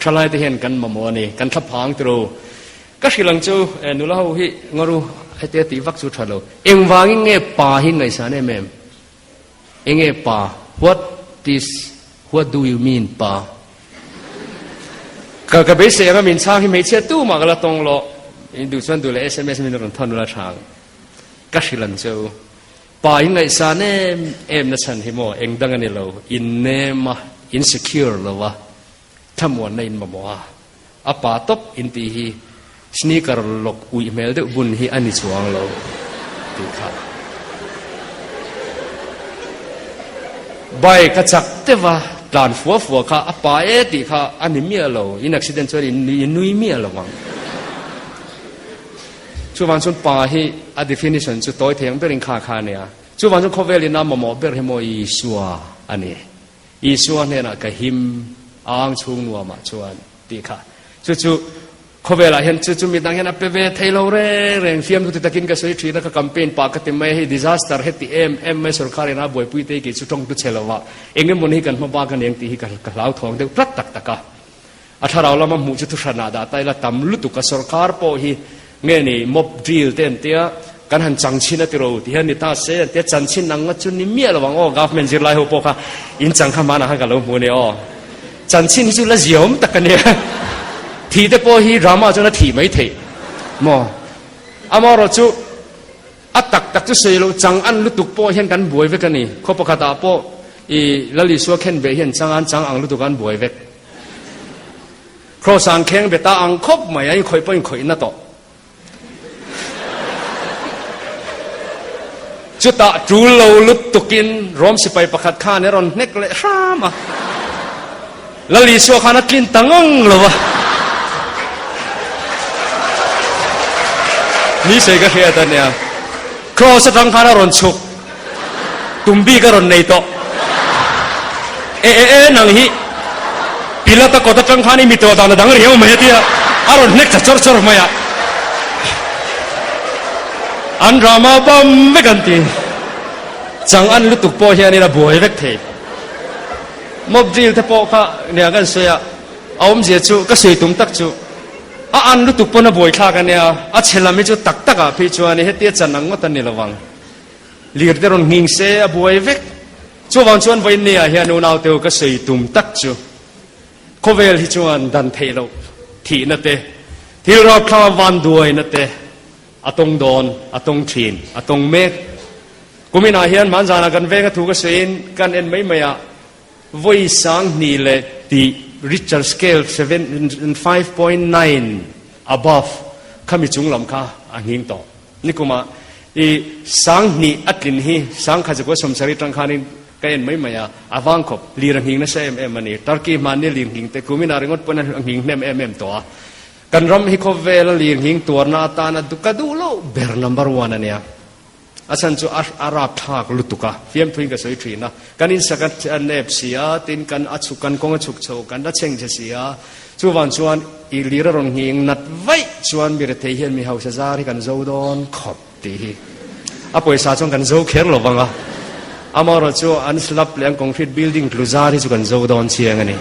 thalai te hian kan mamawh a ni, kan thlaphang tiro. Ka hrilh ang chu nula ho hi ngaru hetia tih vak chu tha lo. Engvangin nge pa hi ngaihsan em em? Enge pa? What is, what do you mean pa? Ka ka beisei anga min chhang hi hmeichhia tu mah ka la tawng lo. In duh chuan duh leh sms min rawn thawn ula chhang. Ka hrilh ang che u. Pa in ngaihsan em em na chhan hi maw eng dang a ni lo. In nem a, in secure lo a, thlamuanna in mamawh a. A pa tawp in tih hi sneaker lawk uih hmel deuh bun hi a ni chuang lo tih kha. Bike a chak deuh a, tlan fua fua kha a pa e tih kha a ni miah lo, in accident chuan in nui miah lo ang. Chuvang chuan pa hi a definition chu tawi thei ang berin kha kha a nia. Chuvang chuan khawvel in a mamawh ber hi maw Isua a ni. Isua hnenah ka him. A ang chhung nuamah chuan tih kha. Chu chu khawvelah hian chu chu midang hian a pe ve thei lo reng reng. Fiamthu ti takin ka sawi thin a, ka campaign pah ka ti mai a, hei disaster heti em em mai sorkar ina buaipui te hi kei chu tawng tu che lo a, eng emaw ni hi kan hma bak a ni ang tih hi ka hlauthawng deuh tlat tak tak a. A thlarau lama hmuh chu thuhranah dah ta ila tam lutuk a, sorkar pawh hi nge ni mob drill te an tia, kan han chang chhin a ti ro ti hian ni ta se an tia, chan chhin ang nga chu ni miah lo ang aw, government zirlai ho pawh kha in chang kha hmanah khan ka lo hmu a nia aw, chan chhin hi chu la ziaawm tak a nia, thih te pawh hi drama chuan a thih mai theih maw, amaherawhchu a tak tak chu sawi loh chang an lutuk pawh hian kan buai vek a ni, khaw pakhatah pawh i Lal Isua khenbeh hian chang an chang ang lutuk an buai vek. Kraws ang kheng be ta ang khawp mai a, inkhawih pawh inkhawih na tawh. Chutah tul lo lutukin Rom sipai pakhat khan a rawn hnek leh hram a. Lal Isua khan a tlin ta ngang lo va. Ni sei ka hriat a nia. Kraws atang khan a rawn chhuk. Tum bik a rawn nei tawh. E e e nang hi Pilata kawt atang khan i mi tawh dan a dang riau mai a tia a rawn hnek ta chawr chawr mai a. An drama bam vek an ti. Chang an lutuk pawh hianin a buai vek thei. Mob drill te pawh kha nia kan sawi a, a awmzia chu ka sawi tum tak chu a an lutuk pawn a buai thlak a nia, a chhe lam hi chu tak tak ah phei chuan hetia chan ang ngawt a ni lo vang. Lir te rawn nghing se a buai vek. Chuvang chuan vawiin ah hian unau teu ka sawi tum tak chu khawvel hi chuan dan theih loh thihna te, thil rapthla van duaina te a tawng dawn, a tawng thin, a tawng mek. Kumin ah hian hmanzanah kan venga thu ka sawiin kan en mai mai a, vawi 2000 leh tih Richter scale 7, 5.9 above khami chung lam kha a nghing tawh. Nikumah i 2000 a tlin hi 1170 tang khanin ka en mai mai a, a vang khawp. Lir a nghing nasa em em a ni. Turkey hmanni lir nghing te kuminah ringawt pawn a nghing hnem em em tawh a. Kan ram hi khawvela lir nghing tuarna atana ka duh loh ber number one a nia. A chhan chu a a rapthlak lutuk a, fiamthuin ka sawi thin a. Kan insak a nep si a, tin kan a chhuk kan kawng a chhuk chho kan la chheng che si a. Chuvang chuan i lir a rawn nghing nat vaih chuan mi rethei hian mi hausa zar hi kan zo dawn khawp tih hi a pawisa chuan kan zo kher lo vang a. Amaherawh chu an slab leh an concrete building tlu zar hi chu kan zo dawn chiang a ni.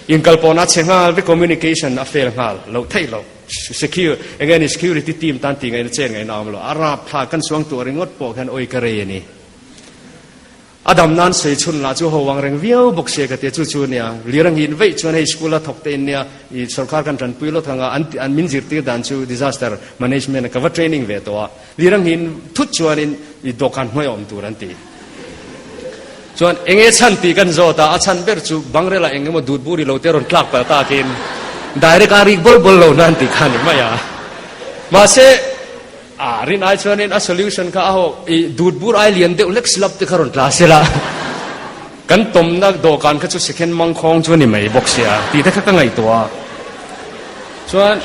Inkalpawhna a chhe nghal vek, communication a fail nghal loh theih loh. Secure, enge ni security team tan tih ngaihna chen ngaihna a awm lo. A rapthlak kan suang tuah ringawt pawh khian awi ka rei a ni. A dam nan sawi chhun lah chu ho ang reng viau bawk sia ka tia chu chu nia. Lir a nghin veih chuan hei school a thawk te in nia i sorkar kan tanpui lawt ang a an an min zirtir dan chu disaster management a ka va training ve tawh a. Lir a nghin thut chuanin i dawhkan hnuai a awm tur an ti. Chuan enge chhan tih kan zawt a, a chhan ber chu bangrel ah eng emaw dut bur i lo te rawn tlak palh takin direct a rik bawl bawl lo nan tih kha a ni mai a. Mahse, a rin ai chuanin a solution kha a ho i dut bur ai lian deuh hlek slab te kha rawn tla se la, kan tawmna dawhkan kha chu second mangkhawng chu a ni mai bawk sia tih te kha ka ngaihtuah a. Chuan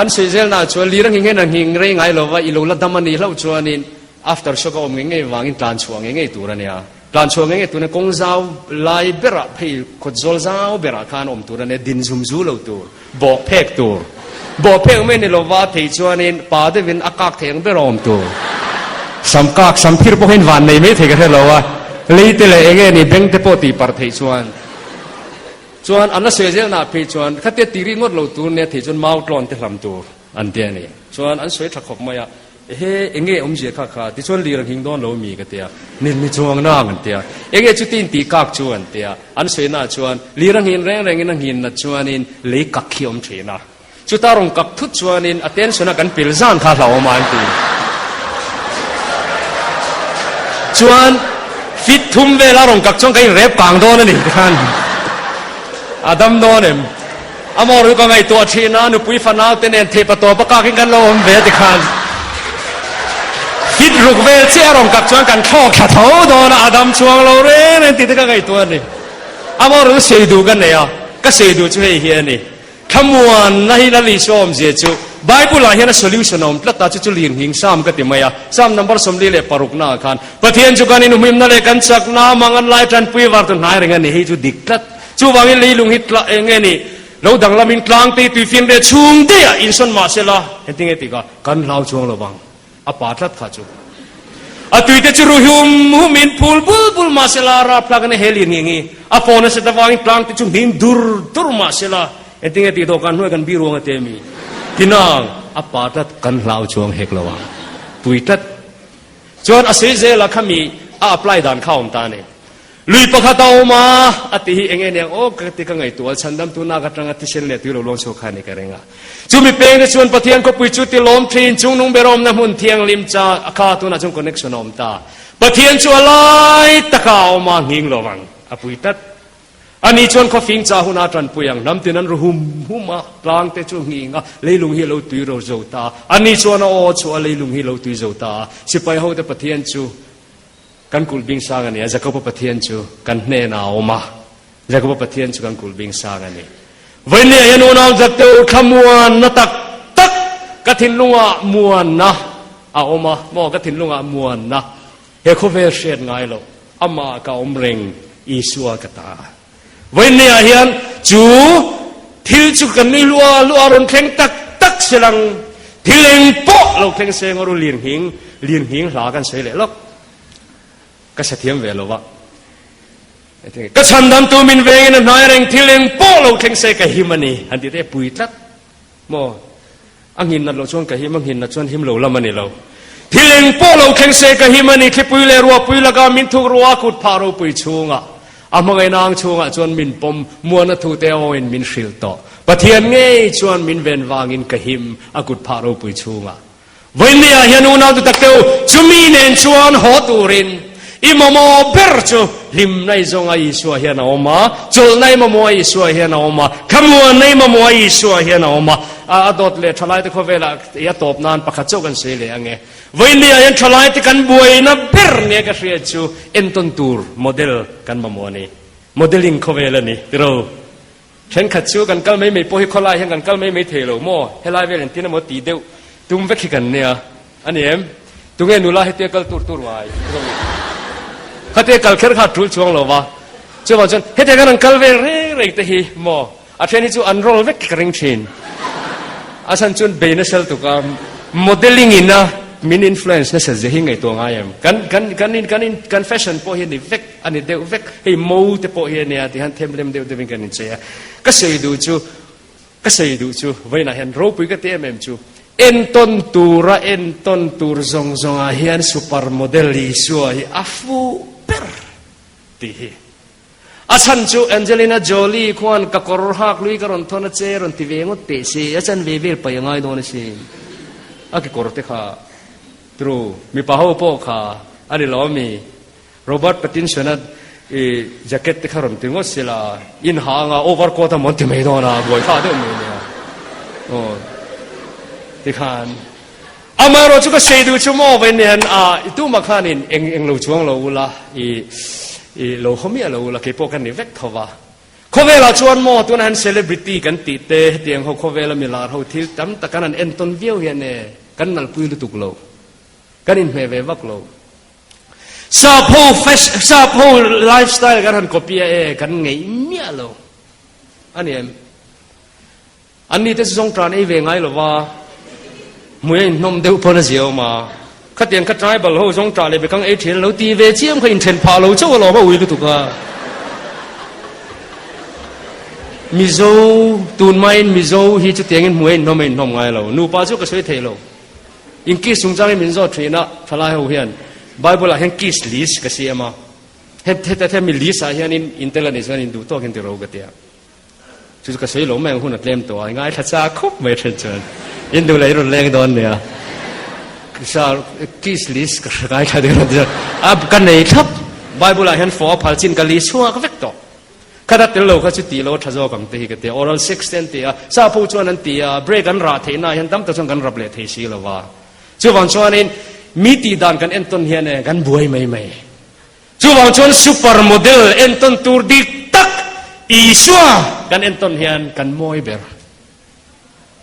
an sawi zelnaah chuan lir a nghing hian a nghing rei ngai lo va, i lo la dam a nih hlauh chuanin After shock a awm ngei ngei vangin tlan chhuah ngei ngei tur a nia. Tlan chhuah ngei ngei tur a nia, kawng zau lai berah phei kawt zawl zau berah khan awm tur a nia, din zum zu lo tur, bawh phek tur. Bawh phek mai ni lova thei chuanin pa deuhin a kak thei ang ber a awm tur. Sam kak, sam phir pawh hian van nei mai thei ka hre lo a, lei te leh enge ni beng te pawh tih parh theih chuan. Chuan an la sawi zelnaah phei chuan khatia tih ri ngawt lo tur nia thei chuan mau tlawn te hlam tur an ti a ni. Chuan an sawi tha khawp mai a. Ehe, enge awmzia kha kha? Tichuan lir a nghing dawn lo mi ka ti a. Ni, ni chuang nang an ti a. Enge chuti in tih kak chu an ti a. An sawi naah chuan lir a nghin reng rengin a nghin nat chuanin lei kak hi a awm thin a. Chuta rawn kak thut chuanin a tension a kan pil zan kha hlauhawm a an ti. Chuan fit thum vela rawn kak chuan ka inrep kang dawn a ni tikhan a dam dawn em? A maw ru ka ngaihtuah thin a, nupui fanau te nen theih patawp a kakin kan lo awm ve a tikhan fit ruk vel chiah a rawn kak chuan kan thlawk thla tho dawn a, a dam chhuang lo reng reng tih te ka ngaihtuah a ni. A maw ru sei duh ka nei a, ka sei duh chu hei hi a ni. Thlamuanna hi Lal Isua awmzia chu Bible ah hian a solution a awm tlat a, chu chu lirnghing Psalm ka ti mai a, Psalm number 46 na ah khan Pathian chu kan inhumhimna leh kan chakna mangan lai tanpui var tu hnai reng a ni, hei chu dik tlat. Chuvangin leilung hi tla eng nge ni lo danglamin tlangte tuifinriat chhung daihah insawn mah sela, engtin nge tih kha kan hlau chuang lo vang. A pa tlat kha chu. A tuite chu ru hum humin phul bul bul mah sela, rapthlak in a hel in ngingi. A phone a set avangin tlangte chu hnim dur dur mah sela, engtin nge tih dawhkan hnuai kan bih ruang a te mi. Tinang, a pa tlat kan hlau chuang hek lo ang. Pui tlat. Chuan a sawi zel a khami a apply dan kha awm ta a ni. Lui pakhat a awm a, a ti hi eng nge niang aw ka ti ka ngaihtuah a, chhandam tu nak atanga thisen leh tui lo luang chhuak kha a ni ka ring a. Chumi peng te chuan Pathian khawpui chu ti lawm thin, chungnung ber awmna hmun thianghlim cha a kha tunah chuan connection a awm ta. Pathian chu a lai taka a awm a, nghing lo ang a pui tlat. Ani chuan khawfing cha huna tanpui ang, hnam tin an ru hum hum a, tlang te chu nghing a, leilung hi a lo tui ro zo ta. Ani chuan a aw chu a leilung hi a lo tui zo ta a, sipai hote Pathian chu Kan kulh bing sang a ni a, Jakoba Pathian chu kan hnenah a awm a, Jakoba Pathian chu kan kulh bing sang a ni. Vawinia hian unau zakte u thlamuanna tak tak ka thinlungah muanna a awm a, maw ka thinlungah muanna he khawvel hriat ngai loh amah ka awm reng Isua ka ta. Vawinia hian chu thil chu kan nui hlua hlua rawn thleng tak tak selang thil eng pawh lo thleng se ngawr u lirnghing lirnghing hla kan sawi leh lawk ka sa thiam ve lova ka chhandamtu min vengin a hnai reng thil eng pawh lo thleng se ka him a ni han ti te pui tlat Maw? A nghin nat loh chuan ka him, a nghin nat chuan him lo lam a ni lo. Thil eng pawh lo thleng se ka him a ni, thlipui leh ruahpui laka min thuk ruah a kut phah ropui chhungah, a hmangaihna ang chhungah chuan min pawm, muana thute awin min hrilh tawh. Pathian ngei chuan min ven vangin ka him, a kut phah ropui chhungah. Vawinia hian unau tu tak teu, chumi nen chuan haw turin i mamawh ber chu hlimna i zawnga Isua hian a awm a, chawlhna i mamawh a Isua hian a awm a, thlamuanna i mamawh a Isua hian a awm a. A dawt leh thalaite khawvelah i a tawp nan pakhat chauh kan sawi leh ang e. Vawinia hian thalaite kan buaina ber nia ka hriat chu entawn tur model kan mamawh a ni. Modeling khawvel a ni, tiro. Thenkhat chu kan kal mai mai pawh hi khawlai hian kan kal mai mai thei lo maw? Helai vel engtin emaw tih deuh tum vek hi kan nia a ni em? Tunge nula hetia kal tur tur ngai? Khatia kal kher kha a tul chuang lo va, chuvang chuan hetia kan an kal vel reng reng te hi maw? A then hi chu an roll vek ka ring thin. A chhan chuan bei nasa lutuk a, modelling in a min influence nasa zia hi ngaihtuah ngai em? Kan kan kan in kan in kan fashion pawh hi a ni vek. A ni deuh vek, hei mo te pawh hi a nia ti hian them lem deuh deuhin kan inchei a. Ka sawi duh chu, ka sawi duh chu vawiinah hian ropui ka ti em em chu, entawn tura entawn tur zawng zawngah hian super model Isua hi a fuh ber tih hi. A chhan chu Angelina Jolie khuan ka kawr hak lui ka rawn thawn a che rawn ti ve ngawt teh si, a chan ve vel paih a ngai dawn asin. A kekawr te kha true, mipa ho pawh kha a ni lo ami? Robert Pattinson-a i jacket te kha rawn ti ngawt sela, in ha anga over coat a mawn ti mai dawn a, buai tha deuh mai nia. Aw, tikhan amaherawh chu ka sei duh chu maw vawiin hian a i tumah khanin eng eng lo chuang lo ula, i i lo haw miah lo ula, keipawh ka ni vek tho va. Khawvelah chuan maw tunah hian celebrity kan tih te, hetiang ho khawvela milar ho thil tam tak kan han entawn viau hian e, kan nalpui lutuk lo, kan inhmeh ve vak lo. Sap ho fashion, sap ho lifestyle kan han copy a e, kan ngeih miah lo. A ni em? An ni te chu zawng tan ei ve ngai lo va, hmui a inhnawm deuh pawn a zia awm a. Khatiang kha tribal ho zawng tah leh bekang ei thin lo ti ve chiam kha inthen phah lo chauh alawm a ui lutuk a. Mizo, tun maiin Mizo hi chutiangin hmui a inhnawm a inhnawm ngai lo. Nupa chu ka sawi thei lo. In kiss chungchang hi min zawt thin a, thalai ho hian Bible ah hian kiss list ka siam a, heta hemi list ah hian in intel a nih chuan in duh tawk in ti ro ka ti a, chu chu ka sawi lo mai ang hun a tlem tawh a, i ngaithla chak khawp mai then chuan in duh leh i rawn leng dawn nia, kiss list ka ngaithla deuh a a ka nei thlap, Bible ah hian fawh a phal chin ka list chhuak vek tawh. Khat a tel lo kha chu tih lo a tha zawk ang te hi ka ti a, oral sex te an ti a, sa pawh chuan an ti a, break an rah theih na hian tam tak chuan kan rap leh thei si lo va. Chuvang chuanin mi tih dan kan entawn hian e kan buai mai mai. Chuvang chuan super model entawn tur dik tak Isua kan entawn hian kan mawi ber.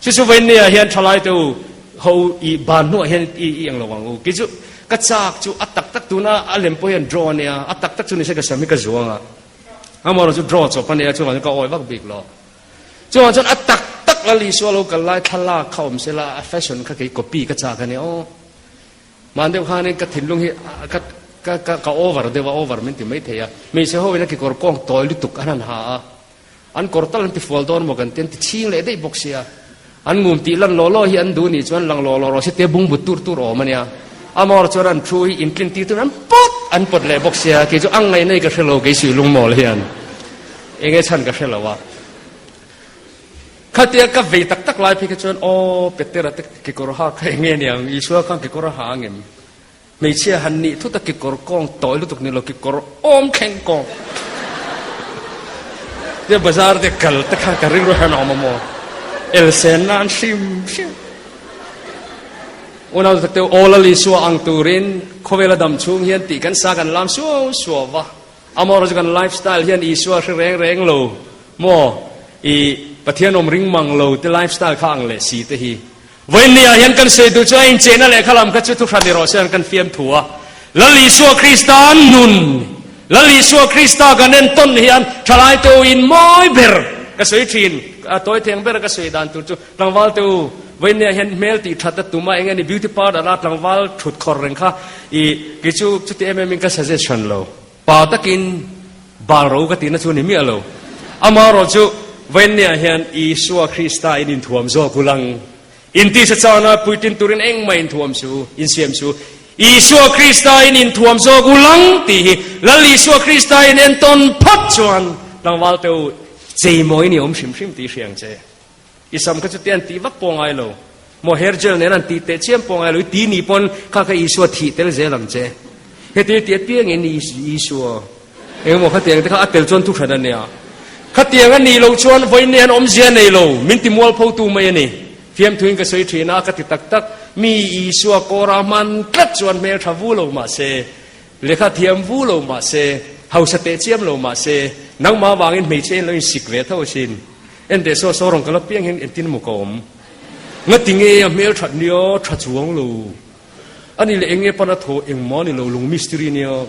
Chu chu vawinia hian thalai te u ho i ban hnuah hian i i ang lo ang u. Kei chu ka chak chu a tak tak tuna a lem pawh hian draw a nia, a tak tak chu nise ka sam hi ka zuang a. Amaherawh chu draw chawp a nia chuvang chuan ka awi vak bik lo. Chuvang chuan a tak tak Lal Isua lo kal lai thlalak kha awm sela a fashion kha kei copy ka chak a nia aw. Mahni deuh khanin ka thinlung hi ka ka ka ka over deuh a over min ti mai thei a. Hmeichhe ho in a kekawr kawng tawi lutuk an han ha a. An kawr tal an ti fual dawn maw kan ti an ti chhing leh daih bawk sia. An ngum tih lan law law hi an duh nih chuan lang law law rawh se tia bungbu tur tur awm a nia. Amawr chuan an thu hi intlin tir turin an pawt an pawt leh bawk sia. Kei chu ang ngaih nei ka hre lo kei sui lungmawl hian eng nge chhan ka hre lo a. Khatia ka vei tak tak lai phei kha chuan aw Petera te kekawr ha kha eng nge niang Isua khan kekawr a ha ang em? Hmeichhia han nih thut a kekawr kawng tawi lutuk ni lo kekawr awm thleng kawng tia bazar te kal te kha ka rilru hian a awm a maw elsen nan hrim hrim unau tak te aw Lal Isua ang turin khawvela dam chhung hian tih kan sa kan lam suau suau va Amaherawhchu kan lifestyle hian Isua hre reng reng lo maw i Pathian awm ring mang lo te lifestyle kha ang leh si te hi Vawiinniah hian kan sawi duh chu a inchehna lehkha lam kha chu thuhran ni rawh se an kan fiam thu a. Lal Isua Krista nun, Lal Isua Krista kan entawn hian thalai te u in mawi ber ka sawi thin. A tawi theng ber ka sawi dan tur chu tlangval te u vawiinniah hian hmel tih that a tum a, eng nge ni beauty parlour a tlangval thut khawr reng kha i kei chu chuti em em in ka suggestion lo. Pa takin bal ro ka tihna chu ni miah lo. Amaherawh chu vawiinniah hian Isua Krista in inthuam zawk u lang. Intisa chana puitlin turin engmah inthuam su, insiam su. Isua Krista in inthuam zawk u lang tih hi Lal Isua Krista in entawn phawt chuan tlangval te u cheimawi ni awm hrim hrim tih hria ang che. I sam kha chutia an tih vak pawh ngai lo. Maw hair gel nen an tih teh chiam pawh ngai lo. I ti nih pawn kha kha Isua thih tel zel ang che. Heti ti apiangin Isua engemaw khatiang te kha a tel chuan thu hran a nia. Khatiang a nih loh chuan vawiin an awmzia nei lo. Min ti mualphotu mai a ni. Fiamthuin ka sawi thin a, ka ti tak tak. Mi Isua kawra hman tlat chuan hmel tha vu lo mah se, lehkha thiam vu lo mah se, hausa teh chiam lo mah se, nangmah vangin hmeichhe in lo insik ve tho asin. Enteh saw saw rawn kal apiang hian entin maw ka awm? Ngati nge a hmel that nia tha chuang lo. Ani leh enge pan a thaw engmah ni lo lung mistiri nia.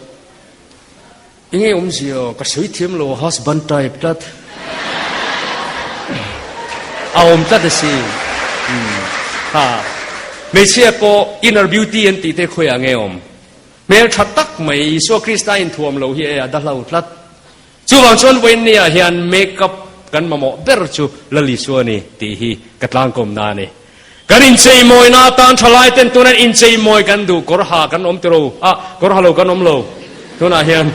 Enge awmzia ka sawi thiam lo husband type tlat. A awm tlat a si. Ha. Hmeichhia pawh inner beauty an tih te khawiah nge awm? Hmel tha tak mai Isua Krista inthuam lo hi e a dahlo tlat. Chuvang chuan vawiinniah hian make up kan mamawh ber chu Lal Isua a ni tih hi ka tlangkawmna a ni. Kan incheimawina atan thalai ten tuna incheimawi kan duh kawr ha kan awm tiro a, kawr ha lo kan awm lo tunah hian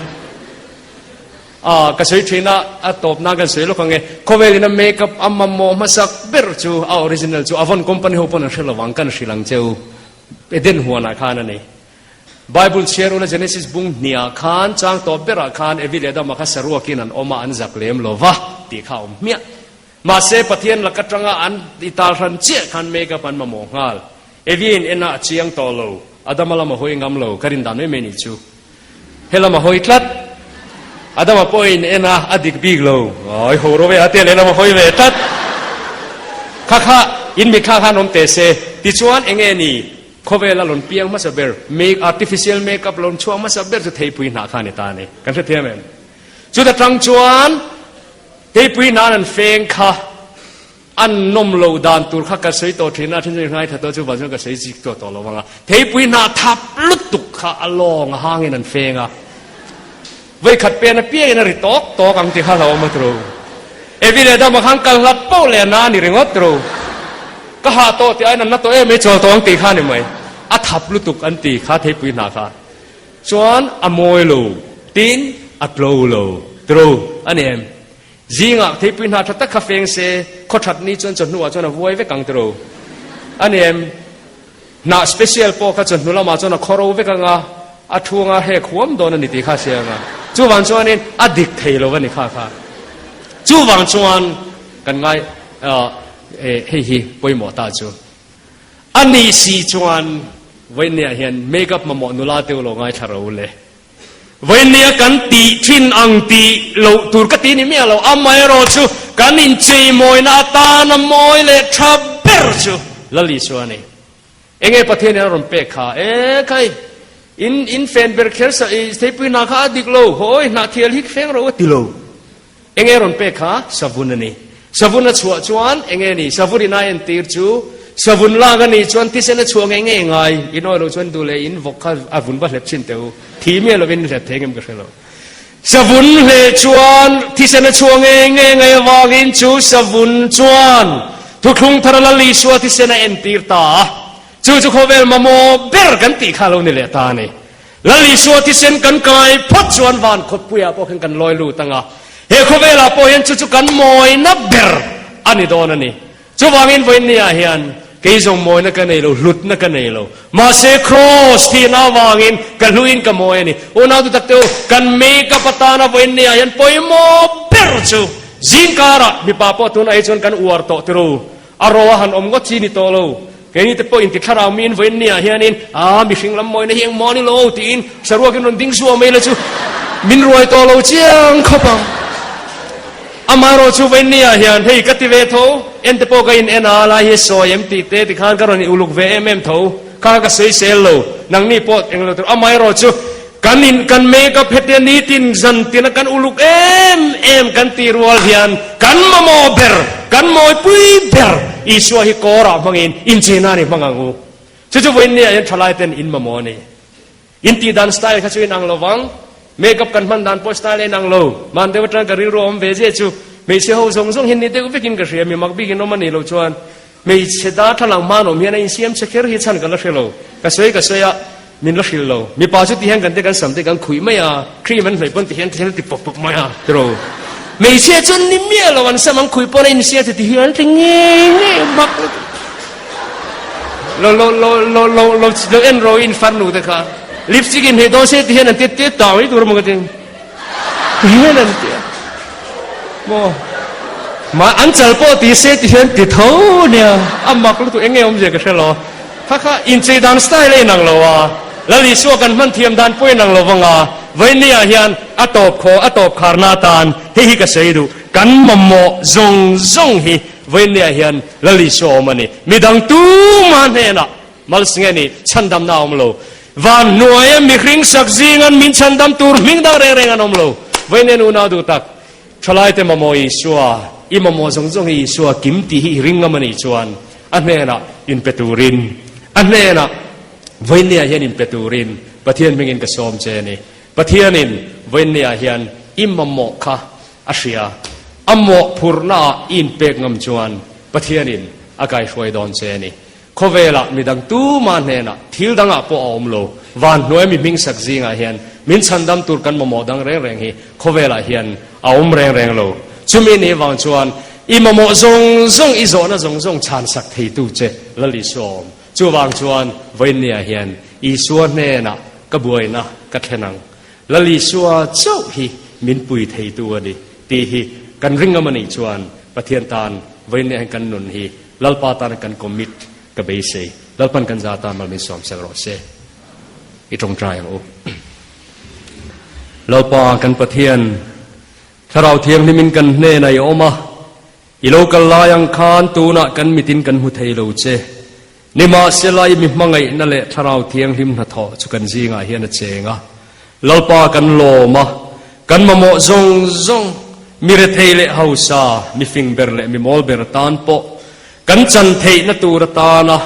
a ka sawi thin a, a tawp nan kan sawi lawk ang e. Khawvelin a make up a mamawh hmasak ber chu a original chu Avon company ho pawn an hre lovang kan hrilh ang cheu Eden huanah khan a ni. Bible chhiar ula Genesis bung hniah khan chang tawp berah khan Evi leh Adama kha saruakin an awm a, an zak lem lo va tih kha a awm hmiah. Mahse Pathian lak atanga an i tal hran chiah khan make up an mamawh nghal. Evi in en a a chiang tawh lo, Adama lam a hawi ngam lo, ka rin dan mai mai nih chu. He lam a hawi tlat. Adama pawhin en a, a dik bik lo. Awi ho ro ve a tia lehlam a hawi ve tlat. Kha kha in mitthla khan awm teh se. Tichuan enge ni? Khawvel a rawn piang hmasa ber, make artificial make up rawn chhuak hmasa ber chu theipui hnah kha a ni ta a ni. Kan hrethiam em? Chuta tang chuan theipui hna'n an feng kha an nawm lo dan tur kha ka sawi tawh thin a, then chu ngaithla tawh chu vang chuan ka sawi chik tawh tawh lo vang a. Theipui hnah thap lutuk kha a lawng a hangin an feng a. Vawikhat pen apiangin a ri tawk tawk ang tih kha hlauhawm a tiro. Evi leh Adama khan kal hlat poh leh a na a ni ringawt tiro. Ka hah tawh tih aiin an na tawh em mai chawl tawh ang tih kha a ni mai. A thap lutuk an ti kha theipui hna kha. Chuan a mawi lo tin a tlo lo tiro a ni em. Zingah theipui hna tha tak kha feng se khaw that ni chuan chawhnuah chuan a vuai vek ang tiro a ni em. Hnah special pawh kha chawhnu lamah chuan a khawro vek ang a, a thuanga hek huam dawn a ni tih kha a hria ang a. Chuvang chuanin a dik thei lo a ni kha kha. Chuvang chuan kan ngai hei hi pawimawh ta chu. A nih si chuan vawiinniah hian make up mamawh nula te u lo ngaithla ro le. Vawiinnia kan tih thin ang tih loh tur ka ti ni miah lo, amaherawh chu kan incheimawina atana mawi leh tha ber chu Lal Isua a ni. Enge Pathianin a rawn pek kha? E khai, in in fen ber kher sa i theipui hna kha a dik lo, hawi hnah thial hi feng ro a ti lo. Enge rawn pek kha? Savun a ni. Savun a chhuah chuan enge ni? Savun in a entir chu savun lak a nih chuan thisen a chhuah ngei ngei ngai. In awi loh chuan duh leh in vawk kha a vun va hlep chhin teh u. Thi miah lovin hlep thei ngem ka hre lo. Savun hleh chuan thisen a chhuah ngei ngei ngai avangin chu savun chuan thuthlung thar a Lal Isua thisen a entir ta a. Chu chu khawvel mamawh ber kan tih kha a lo ni leh ta a ni. Lal Isua thisen kan kai phawt chuan van khawtpuiah pawh khan kan lawi lut ang a, he khawvelah pawh hian chu chu kan mawina ber a ni dawn a ni. Chuvangin vawiinniah hian kei zawng mawina ka nei lo, hlutna ka nei lo. Mahse Kraws thihna avangin ka hluin ka mawi a ni. Unau dutak te u, kan make-up atana vawiinniah hian pawimawh ber chu zingkarah mipa pawh tunah hi chuan kan uar tawh tiro. A ro a han awm ngawt chi ni tawh lo. Keini te pawh inti thlarau miin vawiin niah hianin aa mihring lam mawina hi engmaw ni lo tiin saruakin rawn ding zuah mai la chu min ruai tawh lo chiang khawp ang. Amaherawh chu vawiin niah hian hei ka ti ve tho, en te pawh ka in en a, lai hi sawi em tih te tikhan ka rawn uluk ve em em tho. Kha ka sawisel lo, nangni pawh eng lo tur. Amaherawh chu Kan in kan make up hetia nitin zan tina kan uluk em em kan tih rual hian kan mamawh ber, kan mawipui ber Isua hi kawrah hmangin inchei nan i hmang ang u. Chu chu vawiin nia hian thalai ten in mamawh a ni. In tih dan style kha chu inang lo vang, make up kan hman dan pawh style a inang lo. Mahni deuh atang ka rilru a awm ve zia chu hmeichhe ho zawng zawng hian ni deuh vekin ka hria, mi mak bikin awm a nih loh chuan hmeichhe darthlalang hman awm hian a insiam che kher hi chhan ka la hre lo. Ka sawi ka sawi a. Min la hrilh lo. Mipa chu ti hian kan te kan sam te kan khuih mai a, cream an hnawih pawn ti hian ti hian a ti pawp pawp mai a, tiraw. Hmeichhia chuan ni miah lo an sam an khuih pawn a insia chu ti hian an ti ngei ngei mak lutuk. Lo lo lo lo lo lo lo en ro in farnu te kha lipstick in hnawih dawn se ti hian an ti ti tau mai tur maw ka ti. Ti hian an ti a. Maw ma an chal pawh ti se ti hian ti tho nia a mak lutuk eng nge awmzia ka hre lo. Kha kha inchei dan style a inang lo a, Lal Isua kan hman thiam dan pawh inang lo vang a, vawinia hian a tawp khaw a tawp kharna atan hei hi ka sawi duh, kan mamawh zawng zawng hi vawinia hian Lal Isua awm a ni. Midang tuma hnenah malsnge ni chhandamna a awm lo. Van hnuaia mihring sak zingan min chhandam tur hming dang reng reng an awm lo. Vawinia nunau duh tak, Thalaite mamawh Isua, i mamawh zawng zawng hi Isua kim tih hi i ring ngam a nih chuan a hnenah inpe turin, a hnenah vawiinniah hian inpe turin Pathian hmingin ka sawm che a ni. Pathianin vawiinniah hian i mamawh kha a hria, a mawhphurhnaah i inpek ngam chuan Pathianin a kaihruai dawn che a ni. Khawvelah midang tuma hnenah thil dangah pawh a awm lo. Van hnuai mi hming sak zingah hian min chhandam tur kan mamawh dang reng reng hi khawvelah hian a awm reng reng lo. Chumi nih vang chuan i mamawh zawng zawng, i zawhna zawng zawng chhan sak theitu che Lal Isua a awm. Chuvang chuan vawiinniah hian Isua hnenah ka buaina ka thlen ang. Lal Isua chauh hi min pui theitu a ni tih hi kan ring ngam a nih chuan Pathian tan vawiinniah hian kan nun hi Lalpa tana kan commit ka beisei. Lalpan kan za tan mal min sawm sel rawh se. I tawngtai ang u. Lalpa kan Pathian, Thlarau Thianghlimin kan hnenah i awm a, i lo kal lai ang khan tunah kan mitin kan hmu thei lo che. Nimahsela i mi hmangaihna leh Thlarau Thianghlim hnathawh chu kan zingah hian a cheng a. Lalpa kan lawm a, kan mamawh zawng zawng, mi rethei leh hausa, mi fing ber leh mi mawl ber tan pawh kan chan theihna tur atana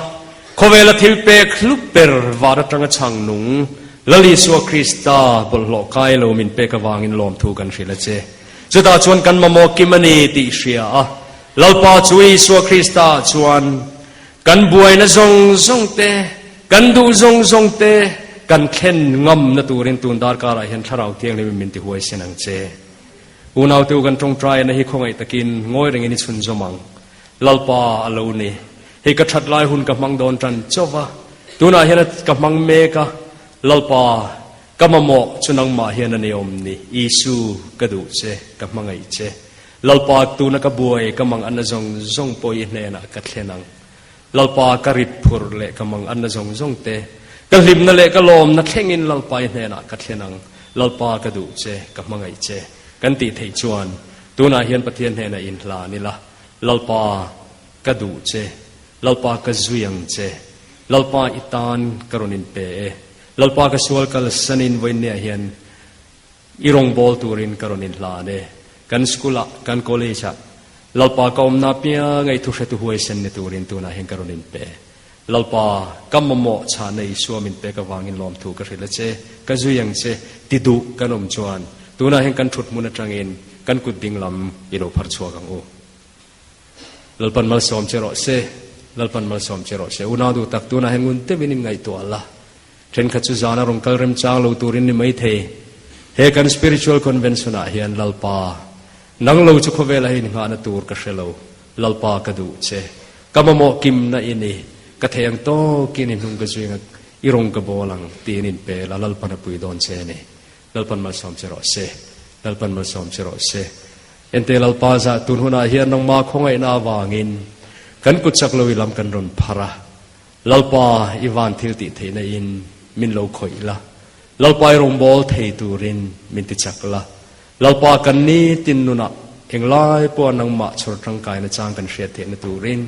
khawvela thil pek hlu ber van atanga chhang nung Lal Isua Krista bawlhhlawh kai lo min pek avangin lawmthu kan hrilh a che. Chutah chuan kan mamawh kim a ni tih hria a, Lalpa chu Isua Krista ah chuan Kan buaina zawng zawng te, kan duh zawng zawng te kan thlen ngamna turin tun darkarah hian Thlarau Thianghlim in min ti huaisen ang che. Unaute u kan tawngtaina hi khawngaih takin ngawi rengin i chhunzawm ang. Lalpa a lo ni. Hei ka that lai hun ka hmang dawn tan chauh va, tunah hian ka hmang mek a, Lalpa ka mamawh chu nangmah hian a ni awm ni. Isu ka duh che, ka hmangaih che. Lalpa tuna ka buai ka mang anna zawng zawng pawh i hnenah ka thlen ang. Lalpa ka rit phur leh ka mang anna zawng zawng te, ka hlimna leh ka lawmna thlengin Lalpa i hnenah ka thlen ang. Lalpa ka duh che, ka hmangaih che. Kan tih theih chuan tunah hian Pathian hnenah inhlan ila, Lalpa ka duh che, Lalpa ka zui ang che, Lalpa i tan ka rawn inpe e, Lalpa ka sual kalsanin vawiinniah hian I rawngbawl turin ka rawn inhlan e. Kan school ah, kan college ah, Lalpa ka awmna piang ei thuhretu huaisen ni turin tunah hian ka rawn inpe. Lalpa, ka mamawh chhahna Isua min pek avangin lawmthu ka hrilh a che, ka zui ang che, ti duh kan awm chuan tunah hian kan thut hmun atangin kan kut ding lam i lo phar chhuak ang u. Lalpan malsawm che rawh se, Lalpan malsawm che rawh se. Unau duh tak tunah hian ngun deuhin in ngaihtuah la, thenkhat chu zana rawn kal remchang lo turin ni maithei. He kan Spiritual Convention ah hian Lalpa, nang lo chu khawvelah hian inghahna tur ka hre lo, Lalpa ka duh che, ka mamawh kimna i ni, ka thei ang tawkin i hnung ka zui ang, i rawng ka bawl ang, tiin in pe la, Lalpan a pui dawn che a ni. Lalpan malsawm che rawh se. Lalpan malsawm che rawh se. Ente Lalpa zah tun hunah hian nangma khawngaihna avangin kan kut chak lo i lam kan rawn phar a. Lalpa i van thil tih theihna in min lo khawih la. Lalpa i rawngbâwl thei turin min ti chak la. Lalpa kan nitin nunah englai pawha nangmah chhawr tangkaina chang kan hriat theihna turin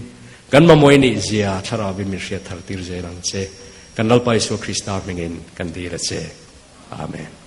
kan mamawh i nih zia thlarauin min hriat thar tir zel ang che. Kan Lalpa Isua Krista hmingin kan dil a che. Amen.